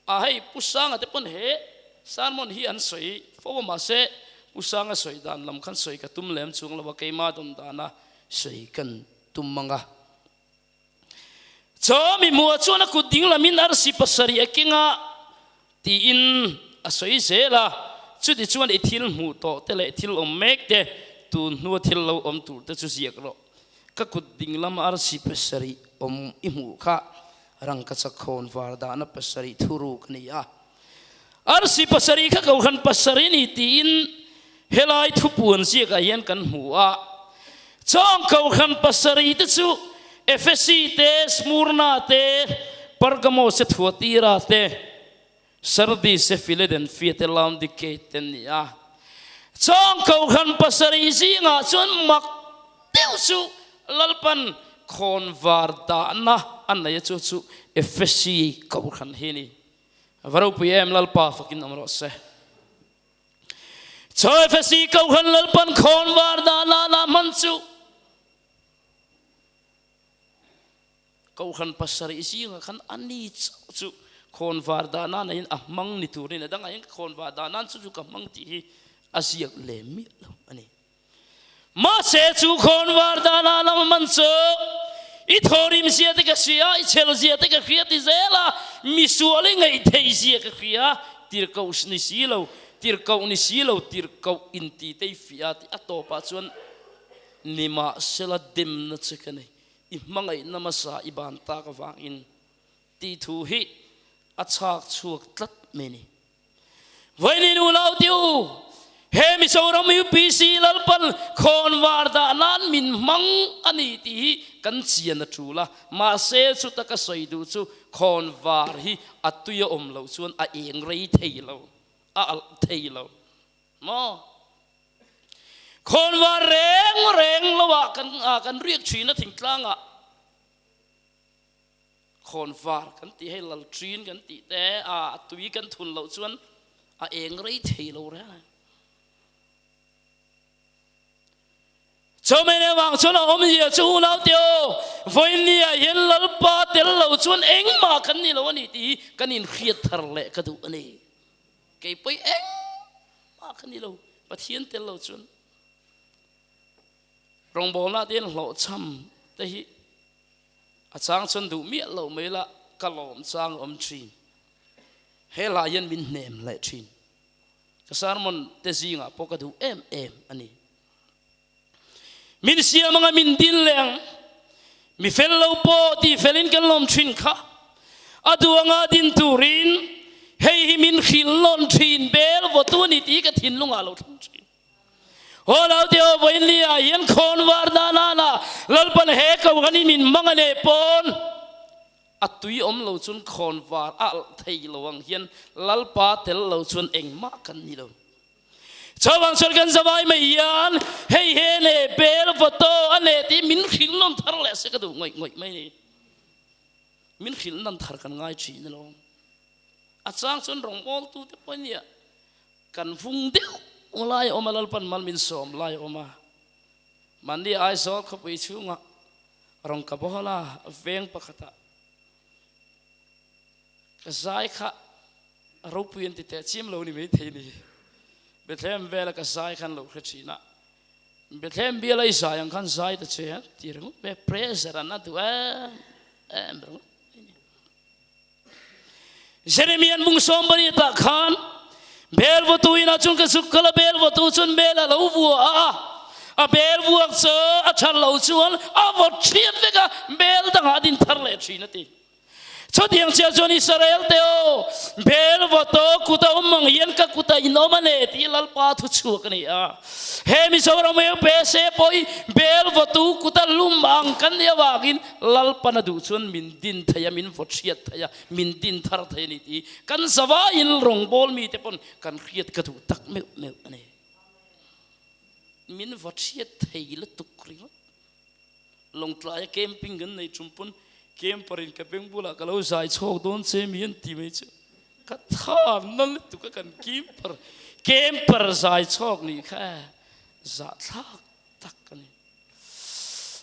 A hei Pu Sanga te pawn he sermon hi an sawi fo a mahse Pu Sanga sawi dan lam khan sawi ka tum lem chuang lo a keima dawn dana sawi kan tum ang a. Chaw mi hmuh ah chuan a kut ding lamin arsi pasarih a keng a tiin a sawi zel a, chuti chuan i thil hmuh tawh te leh thil awm mek te tun hnua thil lo awm tur te chu ziak rawh. Ka kut ding lama arsi pasarih awm i hmuh kha Rangkachak khawn var dahna pasarih thuruk a ni a. Arsi pasarih kha Kohhran pasarih a ni tiin helai thupuan ziakah hian kan hmu a. Chawng Kohhran pasarih te chu Efesi te, Smurna te, Pergamos te, Thuatira te, Sardis te, Philadelphia te, Laodikea te an ni a. Chawng Kohhran pasarih zingah chuan mak deuh chu Lalpan khawnvar dahna a nei a, chu chu Efesi Kohhran hi a ni. Va ropui em Lalpa fakin awm rawh se. Chaw Efesi Kohhran Lalpan khawnvar dahna a hman chu Kohhran pasarih zingah khan a ni chauh chu khawnvar dah nan aiin a hmang ni turin a dangah hian ka khawnvar dah nan chu chu ka hmang tih hi a ziak lem miah lo a ni. Mahse chu khawnvar dah nan a hman chu i thawrim zia te ka hria, i chhel zia te ka hria ti zel a, misual i ngaih theih zia ka hria, tirhkoh ni si lo, tirhkoh ni si lo, tirhkoh inti te i fiah a tih a tawpah chuan nimahsela demna che ka nei. I hmangaihna hmasa i ban tak avangin tih thu hi a chhak chhuak tlat mai ni. Vawiin unau te u, he Mizoram UPC Lalpan khawnvar dah nan min hmang a ni tih hi kan chian a tul a, mahse chuta ka sawi duh chu khawnvar hi a tui a awm loh chuan a eng rei thei lo, a alh thei lo maw? Khawnvar reng reng lo ah kan ah kan riak thin a thingtlang ah khawnvar kan tih hei lal thin kan tih te a tui kan thun loh chuan a eng rei thei lo reng a. Chawmene vang chuan a awmzia chu unau te aw, vawinia hian Lalpa tel lo chuan engmah kan ni lo a ni tih hi kan inhriat thar leh ka duh a ni. Keipawih eng. ka ni lo Pathian tel lo chuan rawngbawlna te hian hlawhchham te hi a chang chuan duh miah lo mai la ka lawm chang a awm thin. He hla hian min hnem leh thin. Ka sermon te zingah pawh ka duh em em a ni. Min siam anga min din leh ang. Mi fel lo pawh tih felin kan lawm thin kha. A duh anga din turin hei hi min hrilh nawn thin bel vawtu a ni tih ka thinlungah a lo thleng thin. Haw lo tih aw vawiin li ah hian khawn var dan ana Lalpan he kohhran hi min hmang a leh pawn a tui awm lo chuan khawn var a alh thei lo ang hian Lalpa tel lo chuan engmah kan ni lo. Chuvang chuan kan zavai mai hian hei he leh bel photo a leh tih min hrilh nawn thar leh se ka duh ngawih ngawih mai ni. Min hrilh nawn thar kan ngai thin alawm. A chang chuan rawngbawltu te pawh nia kan vung deuh lai a awm a, Lalpan mal min sawm lai a awm a. Mahni Aizawl khawpui chhungah rawng ka bawl a, veng pakhatah ka zai kha Ropui an ti teh chiam lo ni maithei ni. Bethlehem vela ka zai khan lo hre thin a, Bethlehem biala i zai ang khan zai ta che a ti ringawt mai a, pressure an a duh em em ringawt mai ni. Jeremian bung sawmbari tah khan bel vawtu inah chuan ka zuk kal a, bel vawtu chuan bel a lo vua a, a bel vuak chu a that lo chuan a vawt thiat vek a, bel dangah a din thar leh thin a ti. Chutiang chiah chuan Israel te aw, Bel vaw kut a awm ang hian ka kut a inawm a ne tih Lalpa thu chhuak a ni a. He Mizoram eu pe se pawh hi Bel vawtu kut a lum ang kan nih avangin Lalpan a duh chuan min din thei a, min vaw hriat thei a, min din thar thei a ni tih kan zavaiin rawngbâwl mite pawn kan hriat ka duh tak meuh meuh a ni. Min vaw hriat thei lutuk ringawt. Lawngtlaia camping kan nei ṭum pawn camper in ka beng bulah ka lo zai chhawk dawn che mi an ti mai chu ka tha na lutuk a kan camper camper zai chhawk nih kha zahthlak tak a ni.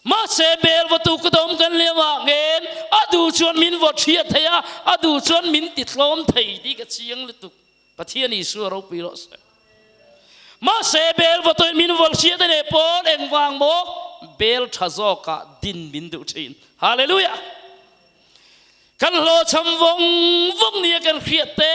Mahse bel va tu ka dawm kan liam ah ngen a duh chuan min vaw ṭhiah thei a, a duh chuan min ti tlawm thei tih ka chiang lutuk. Pathian Isua ropui rawh se. Mahse bel va tawih min vawl hriat a nei pawn engvang maw bel tha zawkah din min duh thin. Hallelujah! Kan hlawhchham vawng vawng nia kan hriat te,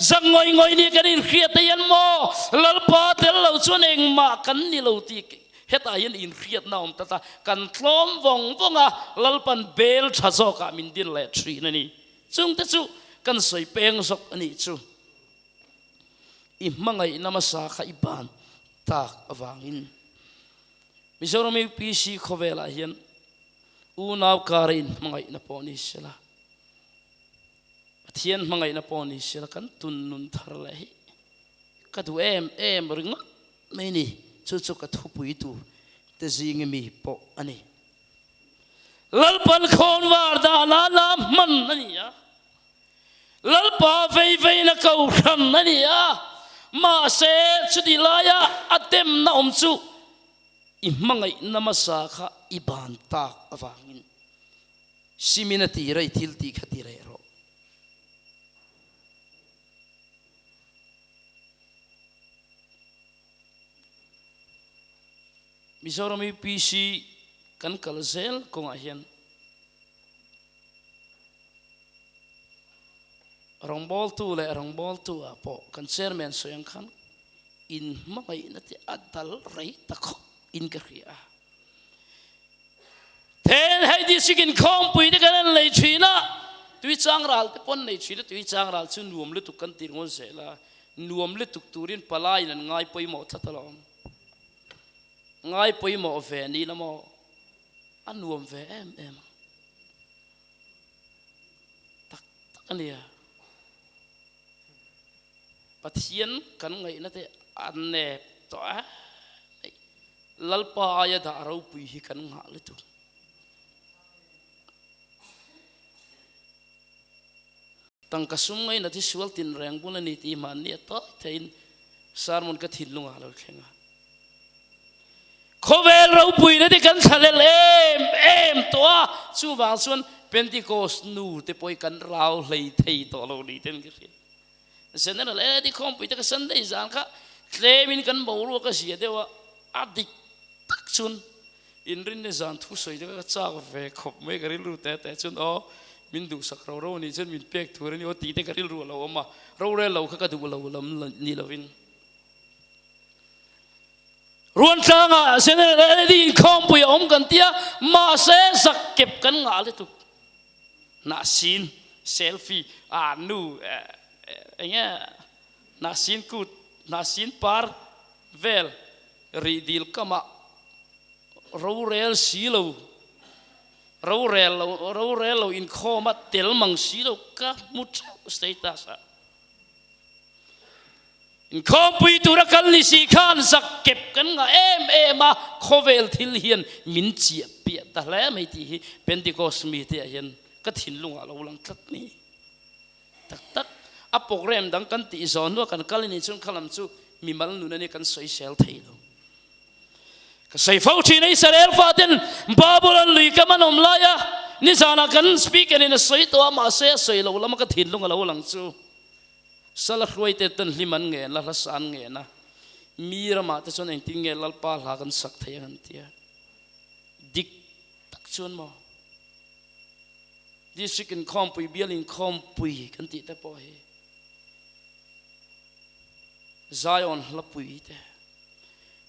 zak ngawih ngawih nia kan inhriat te hian maw Lalpa tel lo chuan engmah kan ni lo tih hetah hian inhriatna a awm tlat a, kan tlawm vawng vawng a, Lalpan bel tha zawkah min din leh thin a ni. Chungte chu kan sawi peng zawk a nih chu. I hmangaihna hmasa kha i ban tak avangin Mizoram UPC khawvelah hian unau kara inhmangaihna pawh ni sela, Pathian hmangaihna pawh ni sela kan tun nun thar leh hi ka duh em em ringawt mai ni. Chu chu ka thupui tur te zinga mi pawh a ni. Lalpan khawnvar dah la la hman a ni a, Lalpa vei veina kohhran a ni a, mahse chuti laia a demna awm chu i hmangaihna hmasa kha i ban tak avangin simin a tira i thil tih kha ti reh rawh. Mizoram UPC kan kal zel kawngah hian rawngbawltu leh rawngbawltu ah pawh kan chairman sawi ang khan in hmangaihna te a dal rei ta khawp in ka hria a. Then hei district inkhawmpui te kan han lei thin a, tui chang ral te pawh an nei thin a, tui chang ral chu nuam lutuk kan ti ringawt zel a, nuam lutuk turin palaiin an ngai pawimawh tlat alawm. Ngai pawimawh ve ni la maw? A nuam ve em em ang. Tak tak a nia. Pathian kan ngaihna te a nep tawh a. Lalpa aia dah ropui hi kan nghah lutuk. Tangka sum ngaina thi sual tinreng bul a ni tih hmanni a tawi theiin sermon ka thinlungah a lo thleng a. Khawvel ropuina te kan thlalel em em tawh a, chuvang chuan Pentecost nu te pawh hi kan rau hlei thei tawh lo ni ten ka hria. General e ti khawmpui te ka Sunday zan kha Tlemin kan boruak a zia deuh a, a dik tak chuan inrinni zan thu sawi te kha ka chak ve khawp mai ka rilru te te chuan aw min duhsak ro ro anih chuan min pek tur a ni aw tih te ka rilru a lo awm a, rorel lo kha ka duh lo lam ni lovin. Ruantlangah General LED inkhawmpui a awm kan tia, mahse zak kep kan ngah lutuk. Hnahsin selfie ah nu eng nge hnahsin kut hnahsin par vel rih dil kamah rorel si lo rorel lo rorel lo inkhawm a tel mang si lo ka hmu theuh status ah. Inkhawmpui tura kal ni si khan zak kep kan ngah em em a, khawvel thil hian min chiah piah ta hle mai tih hi Pentecost mite ah hian ka thinlungah a lo lang tlat ni. Tak tak a program dang kan tih zawh hnua kan kal anih chuan khalam chu mimal nun ania kan sawisel thei lo. Ka sawi fo thin a, Israel faten Babylon lui kam an awm lai a, nizanah kan speaker in a sawi tawh a, mahse a sawi lo lama ka thinlung a lo lang chu. Sala hruaite ten hlim an ngen la, hlasa an ngen a, mi ramah te chuan engtin nge Lalpa hla kan sak thei ang an ti a. Dik tak chuan maw? District inkhawmpui, bial inkhawmpui kan tih te pawh hi Zion hlapui te,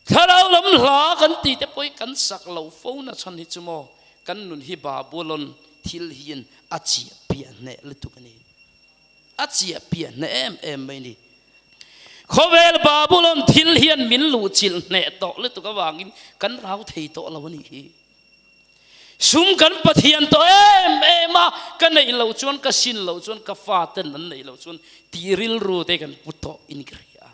Thlarau lam hla kan tih te pawh hi kan sak lo fo na chhan hi chu maw kan nun hi Babulon thil hian a chiah piah hneh lutuk a ni. A chiah piah hneh em em mai ni. Khawvel Babulon thil hian min luhchilh hneh tawh lutuk avangin kan rau thei tawh lo a nih hi. Sum kan Pathian tawh em em a, ka neih loh chuan ka sin loh chuan ka faten an neih loh chuan tih rilru te kan pu tawh in ka hria.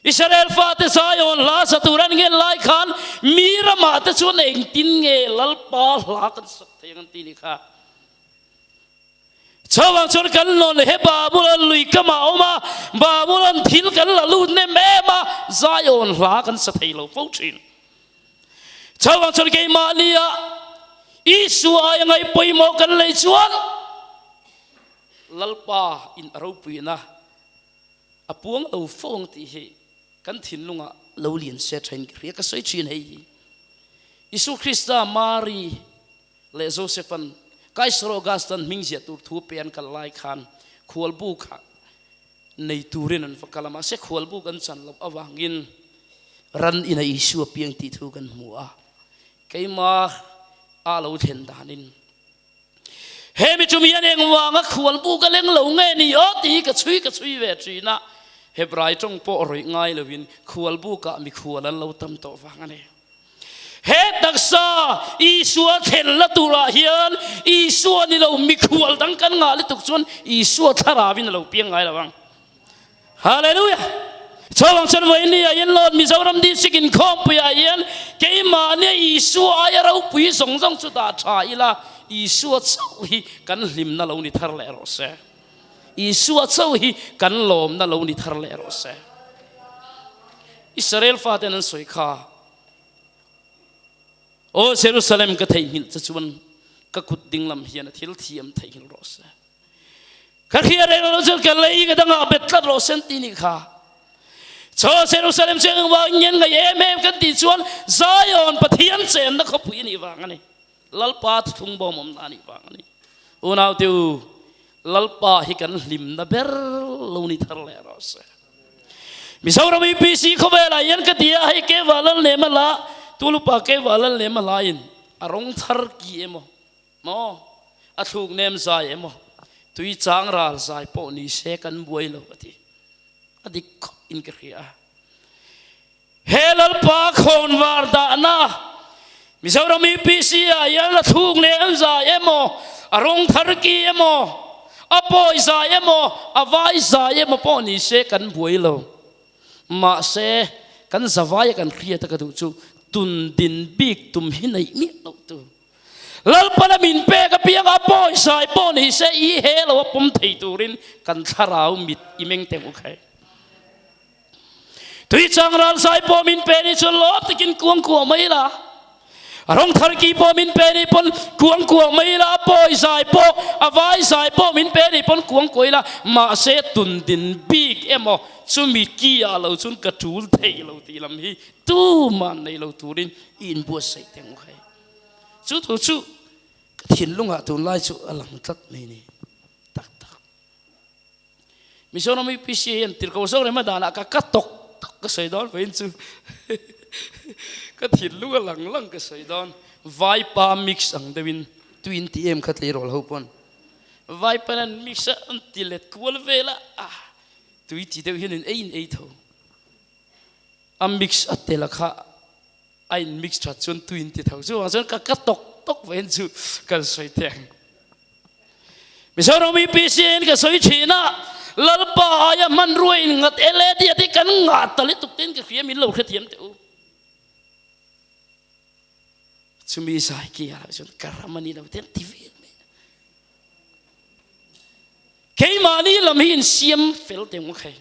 Israel fate Zion hla sa tur an ngen lai khan mi ramah te chuan engtin nge Lalpa hla kan sak thei ang an ti ni kha. Chuvang chuan kan lawn he Babulon lui kam ah awm a, Babulon thil kan la lut nem em a, Zion hla kan sa thei lo fo thin. Chuvang chuan keimahni ah Isua aia ngaih pawimawh kan lei chuan Lalpa in a ropuina a puang lo fo ang tih hi kan thinlungah lo lian se thain ka hria ka sawi thin hei hi. Isu Krista Mari leh Joseph-a'n Kaiser August-a'n hming ziah tur thu pe an kal lai khan khualbu kha nei turin an va kal a, mahse khualbu kan chan loh avangin ran ina Isua piang tih thu kan hmu a, keimah a lo thlen danin he mi chumi hian engvanga khualbu ka leng lo nge ni aw tih hi ka chhui ka chhui ve thin a, Hebrai tawng pawh rawih ngai loin khualbu kah mikhual an lo tam tawh vang a ni. He taksa Isua thlen la turah hian Isua ni lo mikhual dang kan ngah lutuk chuan Isua thlarauin a lo piang ngai lo ang. Hallelujah! Chawang chuan vawiin ah hian Lord Mizoram District inkhawmpui ah hian keimahnia Isua aia ropui zawng zawng chu dah tha ila Isua chauh hi kan hlimna lo ni thar leh rawh se. Isua chauh hi kan lawmna lo ni thar leh rawh se. Israel faten an sawi kha, Aw Jerusalem ka theihnghilh che chuan ka kut dinglam hian a thil thiam theihnghilh rawh se. Ka hria reng lo chuan ka lei ka dangah bet tlat rawh se an ti nih kha. Chaw Jerusalem chu engvang ngen ngaih em em kan tih chuan Zion Pathian chenna khawpui a nih vang a ni. Lalpa thuthlung bawm awmna a nih vang a ni. Unaute u, Lalpa hi kan hlimna ber lo ni thar leh rawh se. Mizoram UPC khawvelah hian ka ti a, hei Keva Lalnema la, Tulupa Keva Lalnema laiin a rawng thar ki emaw, maw, a thluk nem zai emaw, tui chang ral zai pawh ni se kan buai lo a ti. A dik khawp in ka hria a. He Lalpa khawnvar dahna Mizoram UPC ah hian a thluk leh an zai emaw, a rawng thar ki emaw, a pawi zai emaw, a vai zai emaw pawh ni se kan buai lo. Mahse, kan zavaia kan hriat a ka duh chu tun din bik tum hi neih miah loh tur. Lalpana min pek apiang a pawi zai pawh ni se i he lo a pawm thei turin kan thlarau mit i meng teh u khai. Tui chang ral zai pawh min pe ni chuan lawm takin kuang kuah mai la. A rawng thar ki pawh min pe nih pawn kuang kuah mai ila, a pawi zai pawh, a vai zai pawh min pe nih pawn kuang kuah ila, mahse tun din bik emaw chumi ki ah lo chuan ka tul thei lo tih lam hi tuman nei lo turin i inbuatsaih teh ang khai. Chu thu chu ka thinlungah tunlai chu a lang tlat mai ni tak tak. Mizoram UPC hian tirhkoh zawk rema danah ka ka tawk tawk ka sawi dawn vawiin chu ka thinlung a lang lang ka sawi dawn vaipa mix ang deuhin tuin ti em kha tleirawl ho pawn vaipa an mix a an ti let kual vel a ah tui ti deuh hian in ei in ei tho a mix a tel a kha a in mix that chuan tuin ti tho chuvang chuan ka ka tawk tawk vawiin chu kan sawi teh ang. Mizoram UPC in ka sawi thin a, Lalpa aia hmanrua in ngat e le tih a ti kan ngah ta lutuk tin ka hria min lo hrethiam teh u. Chumi zai ki ah chuan ka ram a ni lo te an ti vel mai. Keimahni lam hi insiam fel teh ang khai.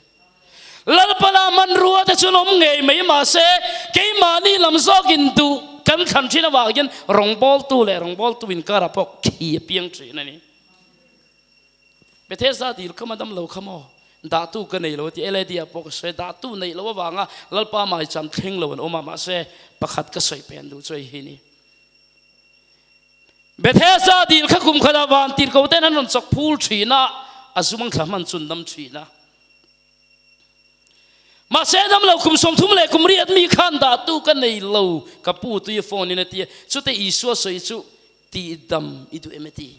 Lalpana hmanrua te chuan awm ngei mai mahse keimahni lam zawkin duh kan thlan thin avang hian rawngbawltu leh rawngbawltu inkarah pawh khi a piang thin a ni. Bethesda dil kha madam lo kha maw dahtu ka nei lo a ti LAD ah pawh ka sawi a dahtu neih loh avanga Lalpa maicham thleng lo an awm a mahse pakhat ka sawi pen duh chu hei hi ni. Bethesda dil kha kum khatah van tirhkoh ten an rawn chawk phul thin a, a zumang thla hman chu an dam thin a. Mahse dam lo kum 30 leh kum riat mi khan dahtu ka nei lo ka pu tui phone in a ti a, chute Isua sawi chu tih dam i duh em a ti.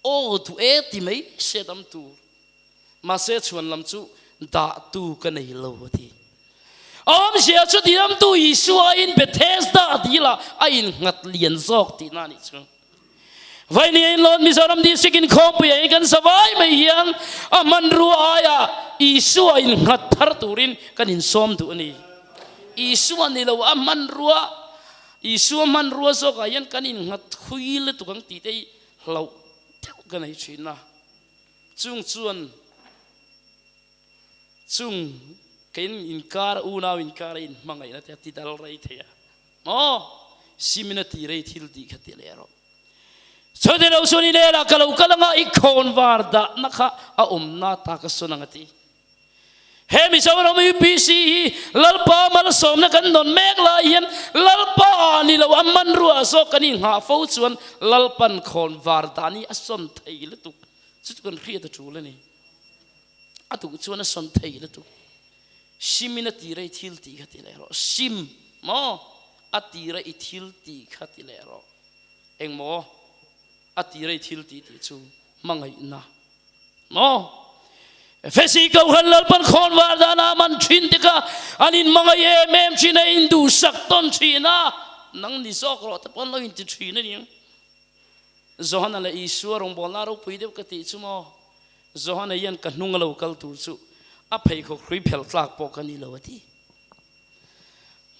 Aw duh e ti mai se dam tur. Mahse chhuan lam chu dahtu ka nei lo a ti. A awmzia chu tidamtu Isua in Bethesda dil ah a innghat lian zawk tihna a nih chu. Vaini in Lord Mizoram District in khawmpui ah kan zavai mai hian a hmanrua aia Isua in nghat thar turin kan insawm duh a ni. Isua ni lo a hmanrua, Isua hmanrua zawkah hian kan innghat thui lutuk ang tih te hi hlauh deuh ka nei thin a. Chung chuan chung kan inkar unau inkar a inhmangaihna te a ti dal rei thei a. Maw? Simin a ti rei thil tih kha ti leh rawh. Chawte lo sawn i lela ka lo kal anga i khawn var dahna kha a awmna ta ka sawn ang a ti. He Mizoram UPC hi Lalpa malsawmna kan dawn mek lai hian Lalpa ah ni lo a hmanrua zawk kan inghah fo chuan Lalpan khawn var dan hi a sawn thei lutuk. Chu chu kan hriat a tul a ni. A duh chuan a sawn thei lutuk. Sim in a tira i thil tih kha ti leh rawh. Sim maw? A tira i thil tih kha ti leh rawh. Eng maw? A tira i thil tih tih chu hmangaihna maw? Efesi Kohhran Lalpan khawn var dana man thin te kha an in hmangaih em em thin a, in duhsak tawn thin a, nang ni zawk rawh te pawh an lo inti thin a ni. Johana leh Isua rawngbawlna ropui deuh ka tih chu maw? Johana hian ka hnung a lo kal tur chu a pheikhawk hrui phelh tlak pawh ka ni lo a ti.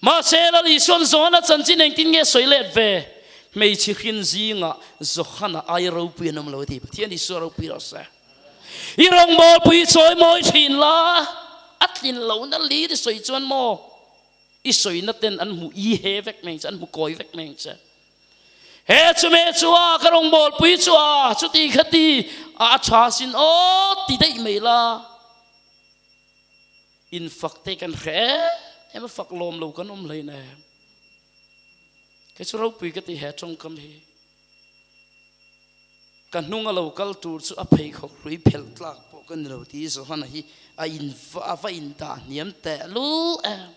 Mahse Lal Isua'n Johana chanchin engtin nge sawi let ve? Hmeichhe hrin zingah Johana ai ropui an awm lo a ti. Pathian Isua ropui rawh se. I rawngbawlpui chawi mawi thin la, a tlin lohna lir i sawi chuan maw? I sawina ten an hmu i he vek mai ang che, an hmu kawi vek mai ang che. He chu me chu a, ka rawngbawlpui chu a, chuti khati a tha sin aw ti daih mai la. In fak te kan hre em em a, fak lawm lo kan awm hlein em. Kei chu ropui ka ti he tawngkam hi. Ka hnung a lo kal tur chu a pheikhawk hrui phelh tlak pawh ka ni lo tih Johana hi a in a va in dah hniam teh lul em.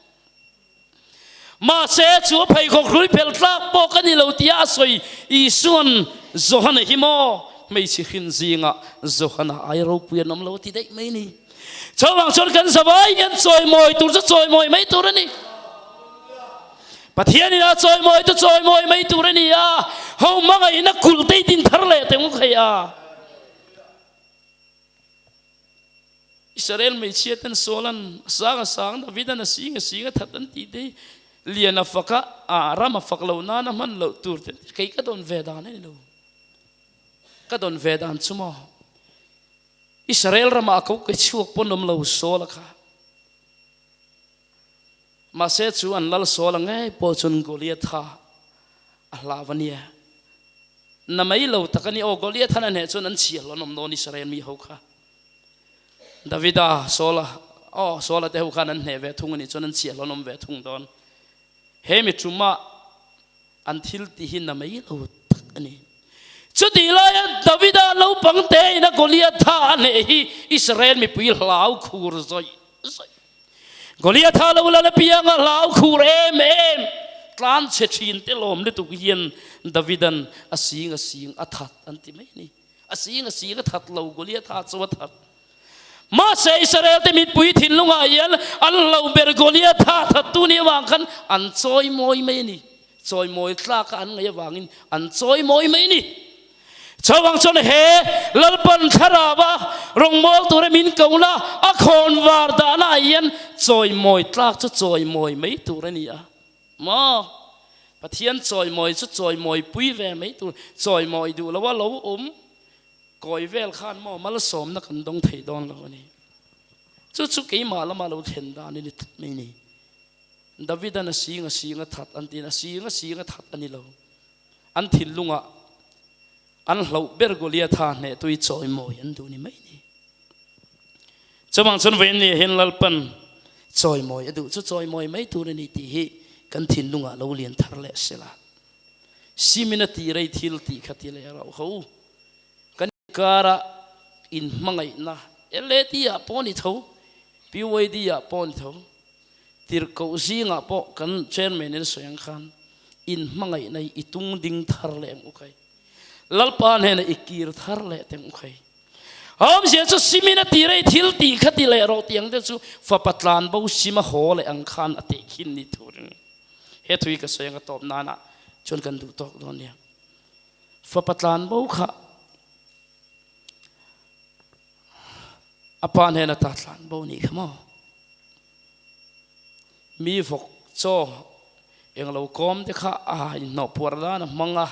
Mahse chu a pheikhawk hrui phelh tlak pawh ka ni lo tia a sawi Isua'n Johana hi maw hmeichhe hrin zingah Johana ai ropui an awm lo ti daih mai ni. Chuvang chuan kan zavai hian chawimawi tur chu chawimawi mai tur a ni. Pathian in a chawimawi chu chawimawi mai tur a ni a, ho hmangaihna kulh te i din thar leh teh ngawk hei a. Israel hmeichhia ten Saul-an a sang a sang, David-an a sing a sing a that an tih te hi lian a fak a, a ram a fak loh nan a hman loh tur te kei ka dawn ve dan a ni lo. Ka dawn ve dan chu maw? Israel ramah a ko ke chhuak pawn awm lo Saul-a kha. Mahse chu an lal Saul-a ngei pawh chuan Goliath-a. A hlau a nia. Na mai lo tak a ni aw, Goliath han a hneh chuan an chhiah hlawm awm dawn Israel mi ho kha. Davida, Saula, aw Saula te ho khan an hneh ve thung a nih chuan an chhiah hlawm awm ve thung dawn. He mi ṭuma an thil ti hi na mai lo tak a ni. Chutih laia Davida naupang te ina Goliatha a hneh hi Israel mipui hlau khur zawih zawih. Goliatha lo lal apianga hlau khur em em tlan chhe thin te lawm lutuk hian Davidan a sing a sing a that an ti mai a ni. A sing a sing a that lo Goliatha chu a that. Mahse Israel te mipui thinlungah hian an hlo ber Goliatha thattu nih avang khan an chawi mawi mai a ni. Chawi mawi tlaka an ngaih avangin an chawi mawi mai a ni. Chuvang chuan he Lalpan thlarava rawngbâwl tura min kohna a khawn var dahna ah hian chawi mawi tlak chu chawi mawi mai tur a ni a. Maw? Pathian chawi mawi chu chawi mawi pui ve mai tur, chawi mawi duh loa lo awm Kawi vel khan maw malsawmna kan dawng thei dawn lo a ni. Chu chu keimah lama lo thlen dan i ni tlat mai ni. Davidan a sing a sing a that an tiin a sing a sing a that a ni lo. An thinlungah an hloh ber Goliatha hnehtui chawimawi an duh ni mai ni. Chuvang chuan vawiin ni hian Lalpan chawimawi a duh chu chawimawi mai tur a ni tih hi kan thinlungah lo lian thar leh sela. Simin a tih rei thil tih kha ti leh rauh ho. Kan inkara inhmangaihna LAD ah pawh a ni tho, PYD ah pawh a ni tho, tirhkoh zingah pawh kan chairman in a sawi ang khan inhmangaihna hi i tung ding thar leh ang u khai. Lalpa hnenah i kir thar leh teh ang u khai. Awmzia chu simin a tih rei thil tih kha ti leh rawh tih ang te chu fapa tlanbo sima haw leh ang khan a tehkhin ni turin. He thui ka sawi ang a tawp nana chuan kan duh tawk dawn nia. Fapa tlan bo kha a pa hnena ta tlan bo nih kha maw. Mi vawk chaw eng lo kawm te kha a inhnawh puar dan a hmang a,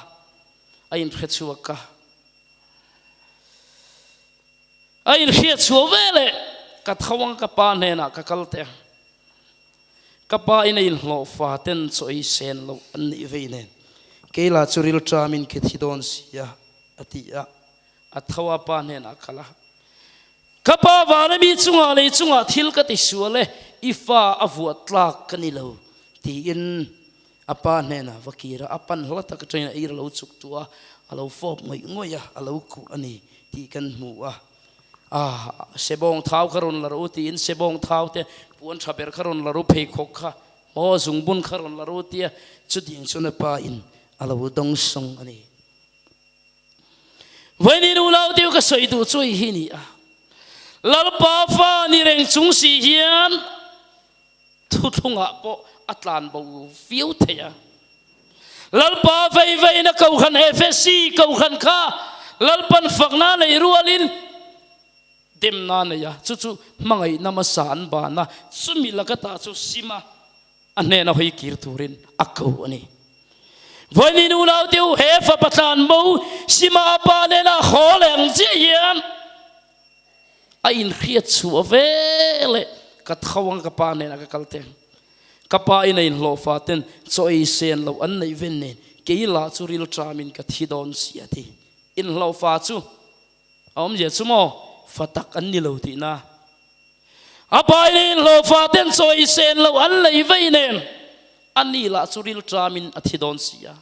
a inhre chhuak a. A inhriat chhuah veleh ka tho ang ka pa hnenah ka kal teh ang. Ka pa in a inhlawh fa ten chaw ei sen loh an neih vei nen kei lah chu rilṭam in ke thi dawn si a, a ti a. A tho a pa hnenah a kal a, Ka pa vana mi chungah lei chungah thil ka ti sual e, i fa a vuah tlak ka ni lo, tiin a pa hnenah va kir a. A pan hla tak aṭangin a ir a lo chuk tuah a, a lo fawp ngawih ngawih a, a lo kuh a ni tih kan hmu a. A, sebawng thau kha rawn la rawh u tiin sebawng thau te puan tha ber kha rawn la rawh u, pheikhawk kha maw zungbun kha rawn la rawh u tia chutiang chuan a pa in a lo dawng sawng a ni. Vawiin unau te ka sawi duh chu hei hi ni a, Lalpa fa ni reng chung si hian thuthlungah pawh a tlan bo viau thei a. Lalpa vei veina Kohhran Efesi Kohhran kha Lalpan fakna nei rualin demna nei a, chu chu hmangaihna hmasa an ban a, chumi laka tah chu sima a hnena hawi kir turin a ko a ni. Vawiin unau te u he fapa tlan bo sima a pa nena haw leh ang chiah hian A inhriat chhuah ve leh ka tho ang ka pa nen a ka kal teng. Ka pa in a inhlawh fa ten chaw ei sen loh an neih ven nen kei lah chu ril ṭam in ka thi dawn si a ti. Inhlawh fa chu a awmzia chu maw fa tak an ni lo tihna. A pa in a inhlawh fa ten chaw ei sen loh an neih vei nen a ni lah chu ril ṭam in a thi dawn si a.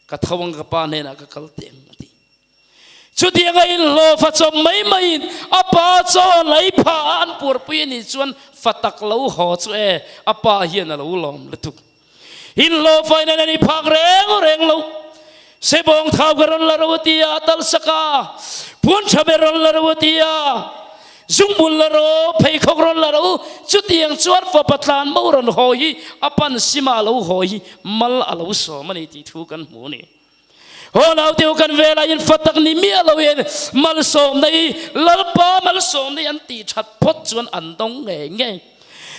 Ka tho ang ka pa hnenah ka kal teh ang a ti. Chutianga inhlawh fa chawp mai maiin a pa chaw lei pha a an puarpui a nih chuan fa tak lo haw chu e, a pa hian a lo lawm lutuk. Inhlawh fa in an ni phak reng reng lo. Sebawng thau ka rawn la ro a ti a, a tal sak a. Puan tha ber rawn la ro a ti a. Zungbun la ro, pheikhawk rawn la ro, chutiang chuan fapa tlan mo rawn haw hi a pan sima a lo haw hi mal a lo sawm a ni tih thu kan hmu a ni. Haw naute kan velah in fa tak ni miah lo in malsawmna hi Lalpa malsawmna hi an tih that phawt chuan an dawng ngei ngei.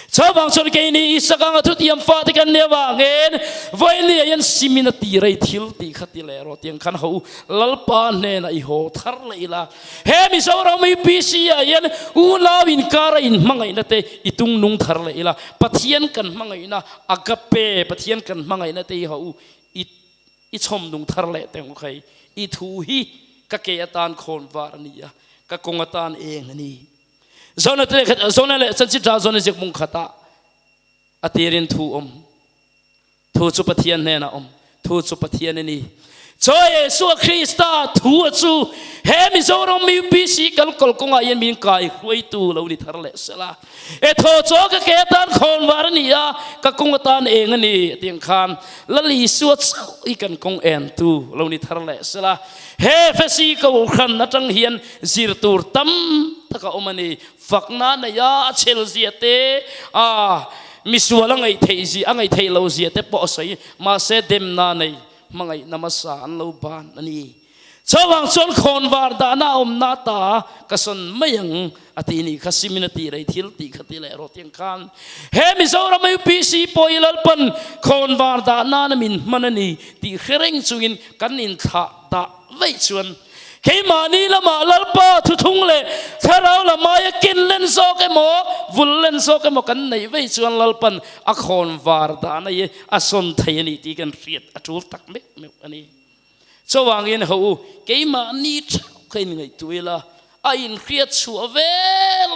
Chuvang chuan keini Isaka anga thutiam fate kan nih avangin vawinia hian simin a ti rei thil tih kha ti leh rawh tiang khan ho Lalpa hnenah i haw thar leh ila. He Mizoram UPC ah hian unau inkara inhmangaihna te i tung nung thar leh ila. Pathian kan hmangaihna agape Pathian kan hmangaihna te hi ho. I i chhawm nung thar leh teh ang khai. I thu hi ka ke atan khawn var a ni a, ka kawng atan eng a ni. Zona te leh Zona leh Chanchin Zona ziak mung khatah a tirin thu awm. Thu chu Pathian hnenah awm. Thu chu Pathian a ni. Chaw Yesua Krista thu a chu he Mizoram UPC kal kawl kawngah hian min kai hruaitu lo ni thar leh sela. E thaw chaw ka ke atan khawn var a ni a, ka kawng atan eng a ni a ti ang khan Lal Isua chauh hi kan kawng entu lo ni thar leh sela. He Efesi Kohhran atang hian zir tur tam tak a awm a ni. Fakna nei a, a chhel zia te, a misual a ngaih theih zia, a ngaih theih lo zia te pawh a sawi. Mahse demna nei hmangaihna hmasa an lo ban a ni. Chuvang chuan khawnvar dahna a awmna ta ka sawn mai ang a ti nih kha simin a tih rei thil tih kha ti leh rawh tiang khan he Mizoram UPC pawh i Lalpan khawnvar dah nana min hman a ni tih hre reng chungin kan inthlah dah vaih chuan Keimahni lamah Lalpa thuthung leh thlarau lam aia ken len zawk emaw, vul len zawk emaw kan neih vei chuan Lalpan a khawn var dan a i a sawn thei a ni tih kan hriat a tul tak meuh meuh a ni. Chuvangin ho u, keimahni theuh kha inngaihtuah ila, a inhriat chhuah ve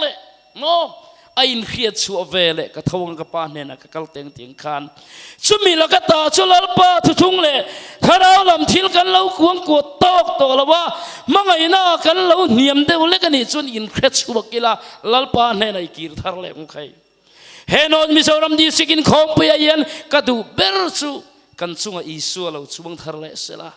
leh maw? A inhriat chhuah ve leh ka tho ang ka pa hnenah ka kal teng tih ang khan chumi laka ta chu Lalpa thuthung leh thlarau lam thil kan lo kuang kuat tawk tawh lo a, hmangaihna kan lo hniam deuh lek a nih chuan inhre chhuak ila Lalpa hnenah i kir thar leh ang khai. He North Mizoram District inkhawmpuiah hian ka duh ber chu kan chunga Isua lo chuang thar leh sela.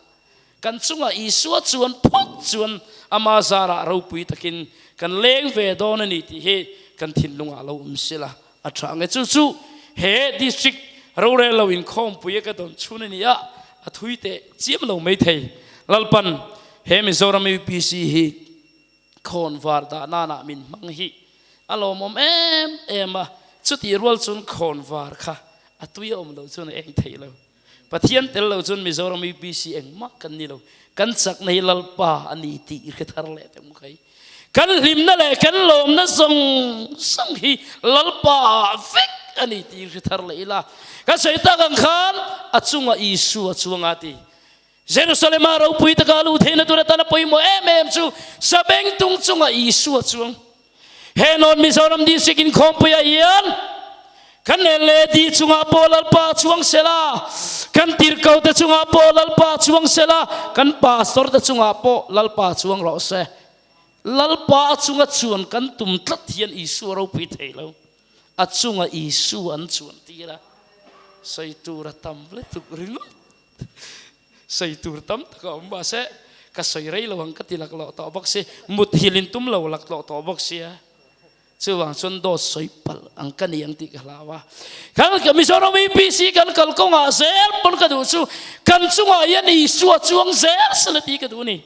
Kan chungah Isua chuan phawt chuan ama zarah ropui takin kan leng ve dawn a ni tih hi kan thinlungah lo awm sila a tha ang e. Chu chu he district rorel lo inkhawmpui a ka dawn chhun a ni a, a thui teh chiam lo mai thei. Lalpan he Mizoram UPC hi khawn var dah nanah min hmang hi a lawmawm em em a, chutih rual chuan khawn var kha a tui a awm lo chuan a eng theih lo. Pathian tel lo chuan Mizoram UPC engmah kan ni lo. Kan chakna hi Lalpa a ni tih i hre thar leh teh ang khai. Kan hlimna leh kan lawmna zawng zawng hi Lalpa ah vek a ni tih i hre thar leh ila. Ka sawi tak ang khan a chungah Isua chuang a ti. Jerusalema ropui taka a luh theihna tur atana pawimawh em em chu Sabengtung chungah Isua chuang. He North Mizoram District inkhawmpuiah hian kan LED chungah pawh Lalpa chuang sela, kan tirhkote chungah pawh Lalpa chuang sela, kan pastor te chungah pawh Lalpa chuang rawh se. Lalpa a chunga chuan kan tum tlat hian Isua ropui thei lo. A chunga Isua an chuan tir a, sawi tur a tam lutuk ringawt. Sawi tur tam tak a awm mahse ka sawi rei lo ang ka ti laklawh tawh bawk si, mut hil in tum lo laklawh tawh bawk sia, chuvang chuan dawt sawi palh ang ka ni ang tih ka hlau a. Kan Mizoram UPC kan kal kawngah zel pawn ka duh chu kan chungah hian Isua chuang zel sela tih ka duh a ni.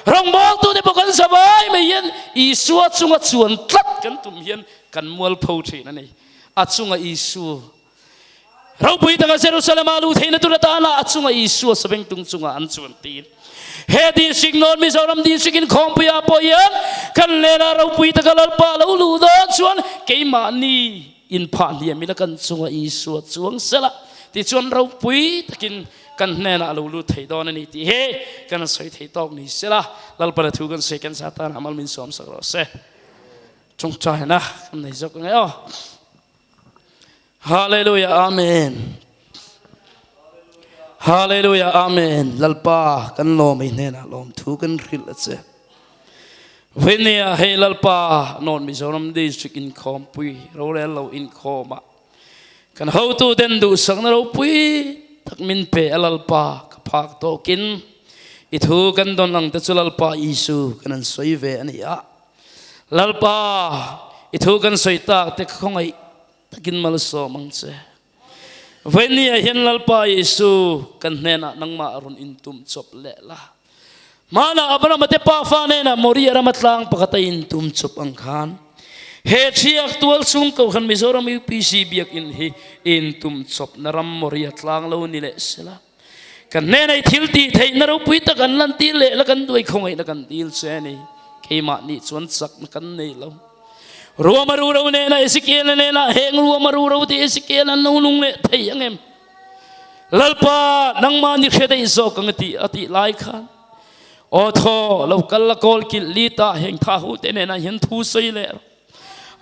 Rawngbawltute pawh kan zavai mai hian Isua chunga chuan tlat kan tum hian kan mualpho thin a ni. A chunga Isu Ropui taka Jerusalem-a luh theihna tur atana a chunga Isua sabengtung chunga an chuan tir. He district North Mizoram district inkhawmpuiah pawh hian kan lena ropui taka Lalpa lo luh dawn chuan keimahni inphah hliam ila kan chunga Isua chuang sela tichuan ropui takin kan hnenah a lo lut thei dawn a ni tih hi kan sawi thei tawk ni sela Lalpa la thu kan sawi kan sa tan amal min sawm sak rawh se. Tawngtaina kan nei zawk ang e aw. Hallelujah Amen Hallelujah Amen Lalpa kan lawm ei hnenah lawm thu kan hrilh a che Venia hei Lalpa North Mizoram District inkhawmpui rorel lo inkhawma kan hotu ten duhsakna ropui tak min pe a Lalpa ka phak tawkin i thu kan dawn ang te chu Lalpa Isu kan an sawi ve a ni a Lalpa, i thu kan sawi tak te khawngaih takin malsawm ang che. Vawinia hian Lalpa Isu kan hnenah nangmah rawn intum chawp leh la. Hmanah Abrahama te pafa hnenah Moria rama tlang pakhat a intum chawp ang khan he thiak tual chhung kohhran Mizoram UPC biakinn hi intum chawpna ram Moria tlang lo ni leh sela. Kan hnenah i thil tih theihna ropui tak an lantir leh la kan duai khawngaihna kan dil che a ni. Keimah nih chuan chakna kan nei lo. Ruama ruro nena Ezekiel-a nena heng ruama ruro te Ezekiel an lo nung leh thei ang em? Lalpa nangmah ni hre daih zawk ang a ti a tih lai khan aw thaw lo kal la kawl kilh li ta heng tha hu te nenah hian thu sawi leh rawh.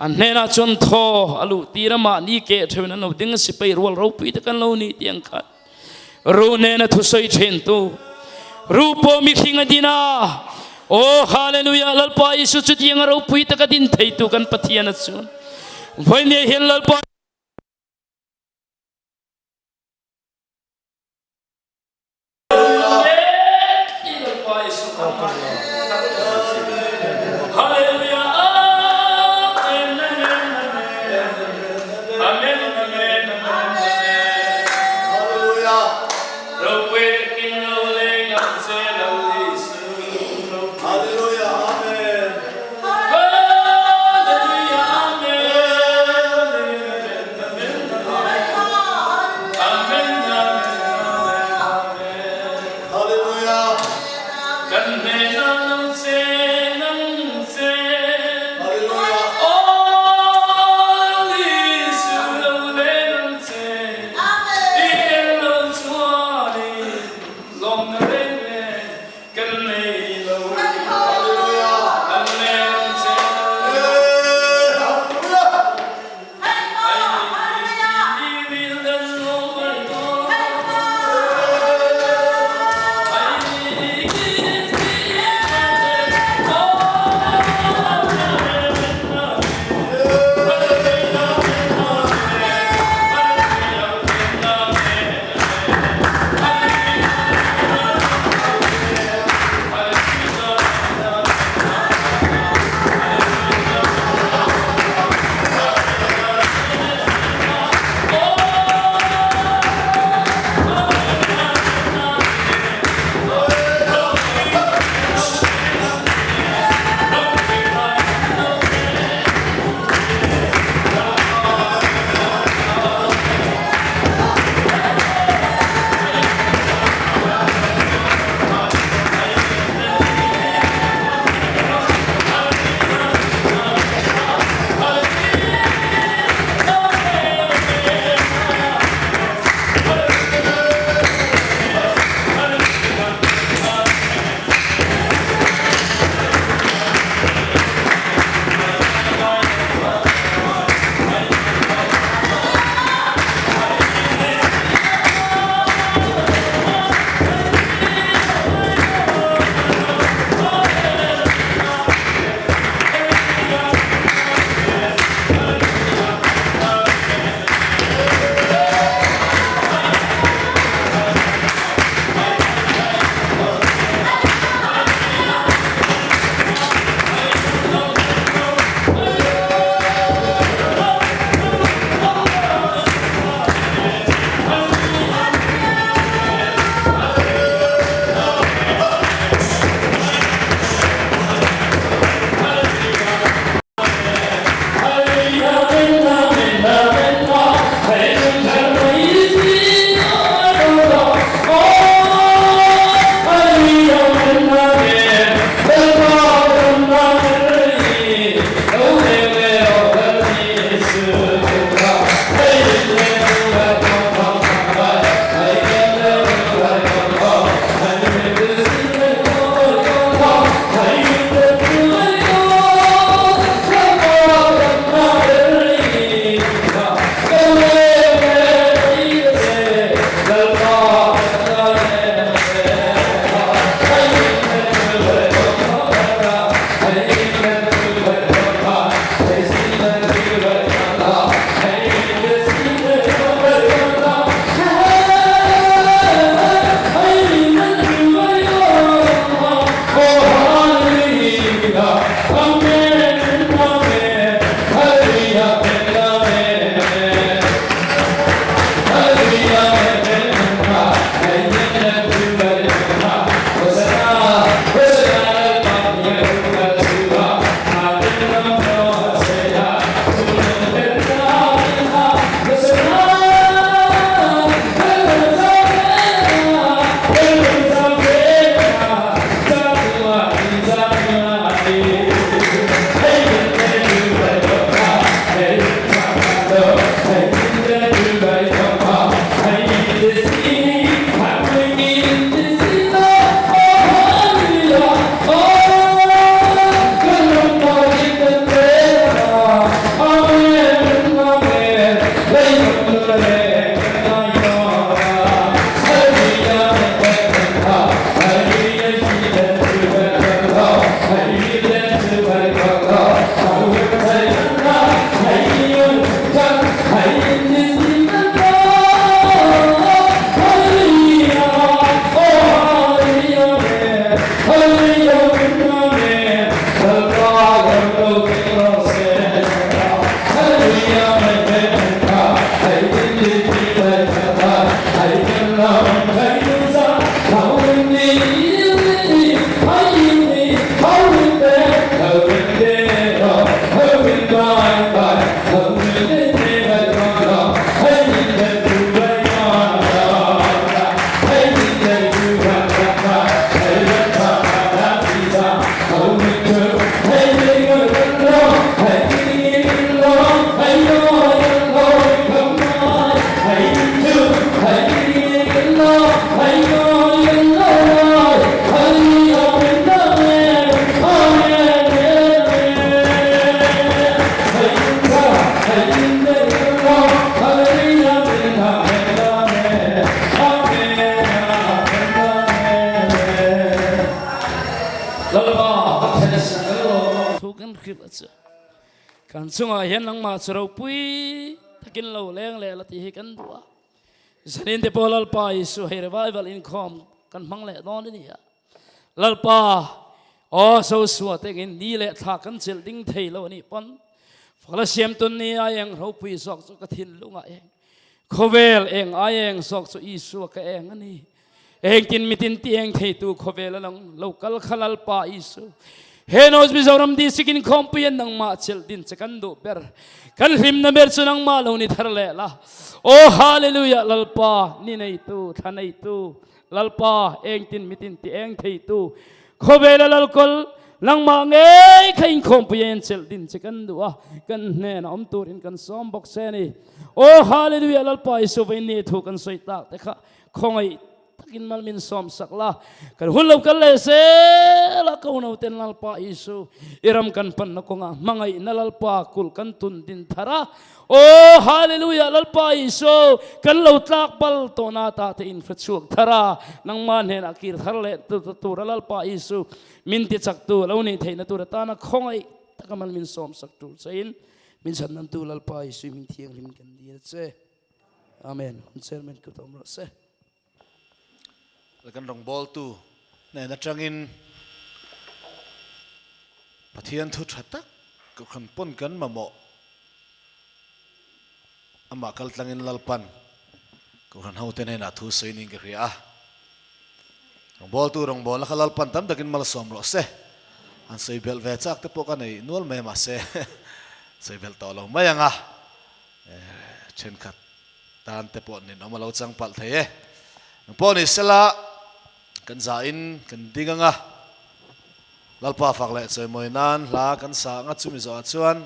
An hnenah chuan thaw a luh tir a mahni keh theuhin an lo ding a sipai rual ropui te kan lo ni tih ang khan ru nena thusawi thin tu ru pawh mihring a din a aw hallelujah Lalpa Isu chutiang a ropui taka din theitu kan Pathian a chuan vawinia hian Lalpa script a chu. Kan chungah hian nangmah chu ropui takin lo leng leh la tih hi kan duh a. Zanin te pawh Lalpa Isu hei revival inkhawm kan hmang leh dawn a ni a. Lalpa, aw Josua te engin ni leh thla kan chelh ding thei lo a nih pawn fakla siam tun ni ai eng ropui zawk chu ka thinlungah eng khawvel eng ai eng zawk chu Isua ka eng a ni. Engtin mitin ti eng theitu khawvel a lang lo kal kha Lalpa Isu. He North Mizoram District in khawmpui an nangmah chelh din che kan duh ber. Kan hlimna ber chu nangmah lo ni thar leh la. Aw Hallelujah Lalpa ni neitu thla neitu Lalpa engtin mitin ti eng theitu khawvel a lalkawl nangmah ngei kha inkhawmpui a en chelh din che kan duh a kan hnenah awm turin kan sawm bawk se ni. Aw Hallelujah Lalpa Isu vawiin ni thu kan sawi tak te kha Khawngaih takin mal min sawm sak la, kan hun lo kal leh zel a, ko no ten Lalpa Isu i ram kan panna kawngah hmangaihna Lalpa kulh kan tun din thar a, Aw Hallelujah Lalpa Isu kan lo tlak bal tawhna ta te in hre chhuak thar a, nangmah hnenah kir thar leh tura Lalpa Isu min ti chak tu lo nih theihna tur atana khawngaih taka mal min sawm sak tur chein min chhanamtu Lalpa Isu min thianghlim kan dil che. Amen. Hun chairman kut awm rawh se. Kan rawngbawltu hnen atangin Pathian thu tha tak kohhran pawn kan mamawh amah kal tlangin Lalpan kohhran hote hnenah thu sawi niin ka hria a. Rawngbawltu rawngbawlna kha Lalpan tam takin malsawm rawh se. An sawi belh ve chak te pawh ka nei nual mai mahse sawi belh tawh lo mai ang a. Thenkhat tan te pawh ninawm a lo chang palh thei e. Eng pawh ni sela kan zahin kan ding anga Lalpa fak leh chawimawi nan hla kan sa anga chumi zawhah chuan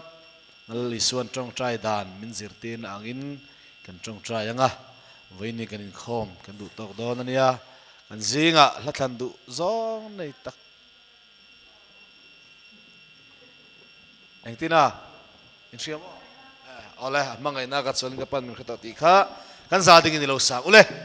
Lal Isuan tawngtai dan min zirtirna angin kan tawngtai anga vawiin kan inkhawm kan duh tawk dawn a nia. Kan zingah hla thlan duh zawng nei tak Engtin a? Inhria maw? Awle, a hmangaihna ka chuan ka pan min hre tawh tih kha kan za dingin i lo sang ule.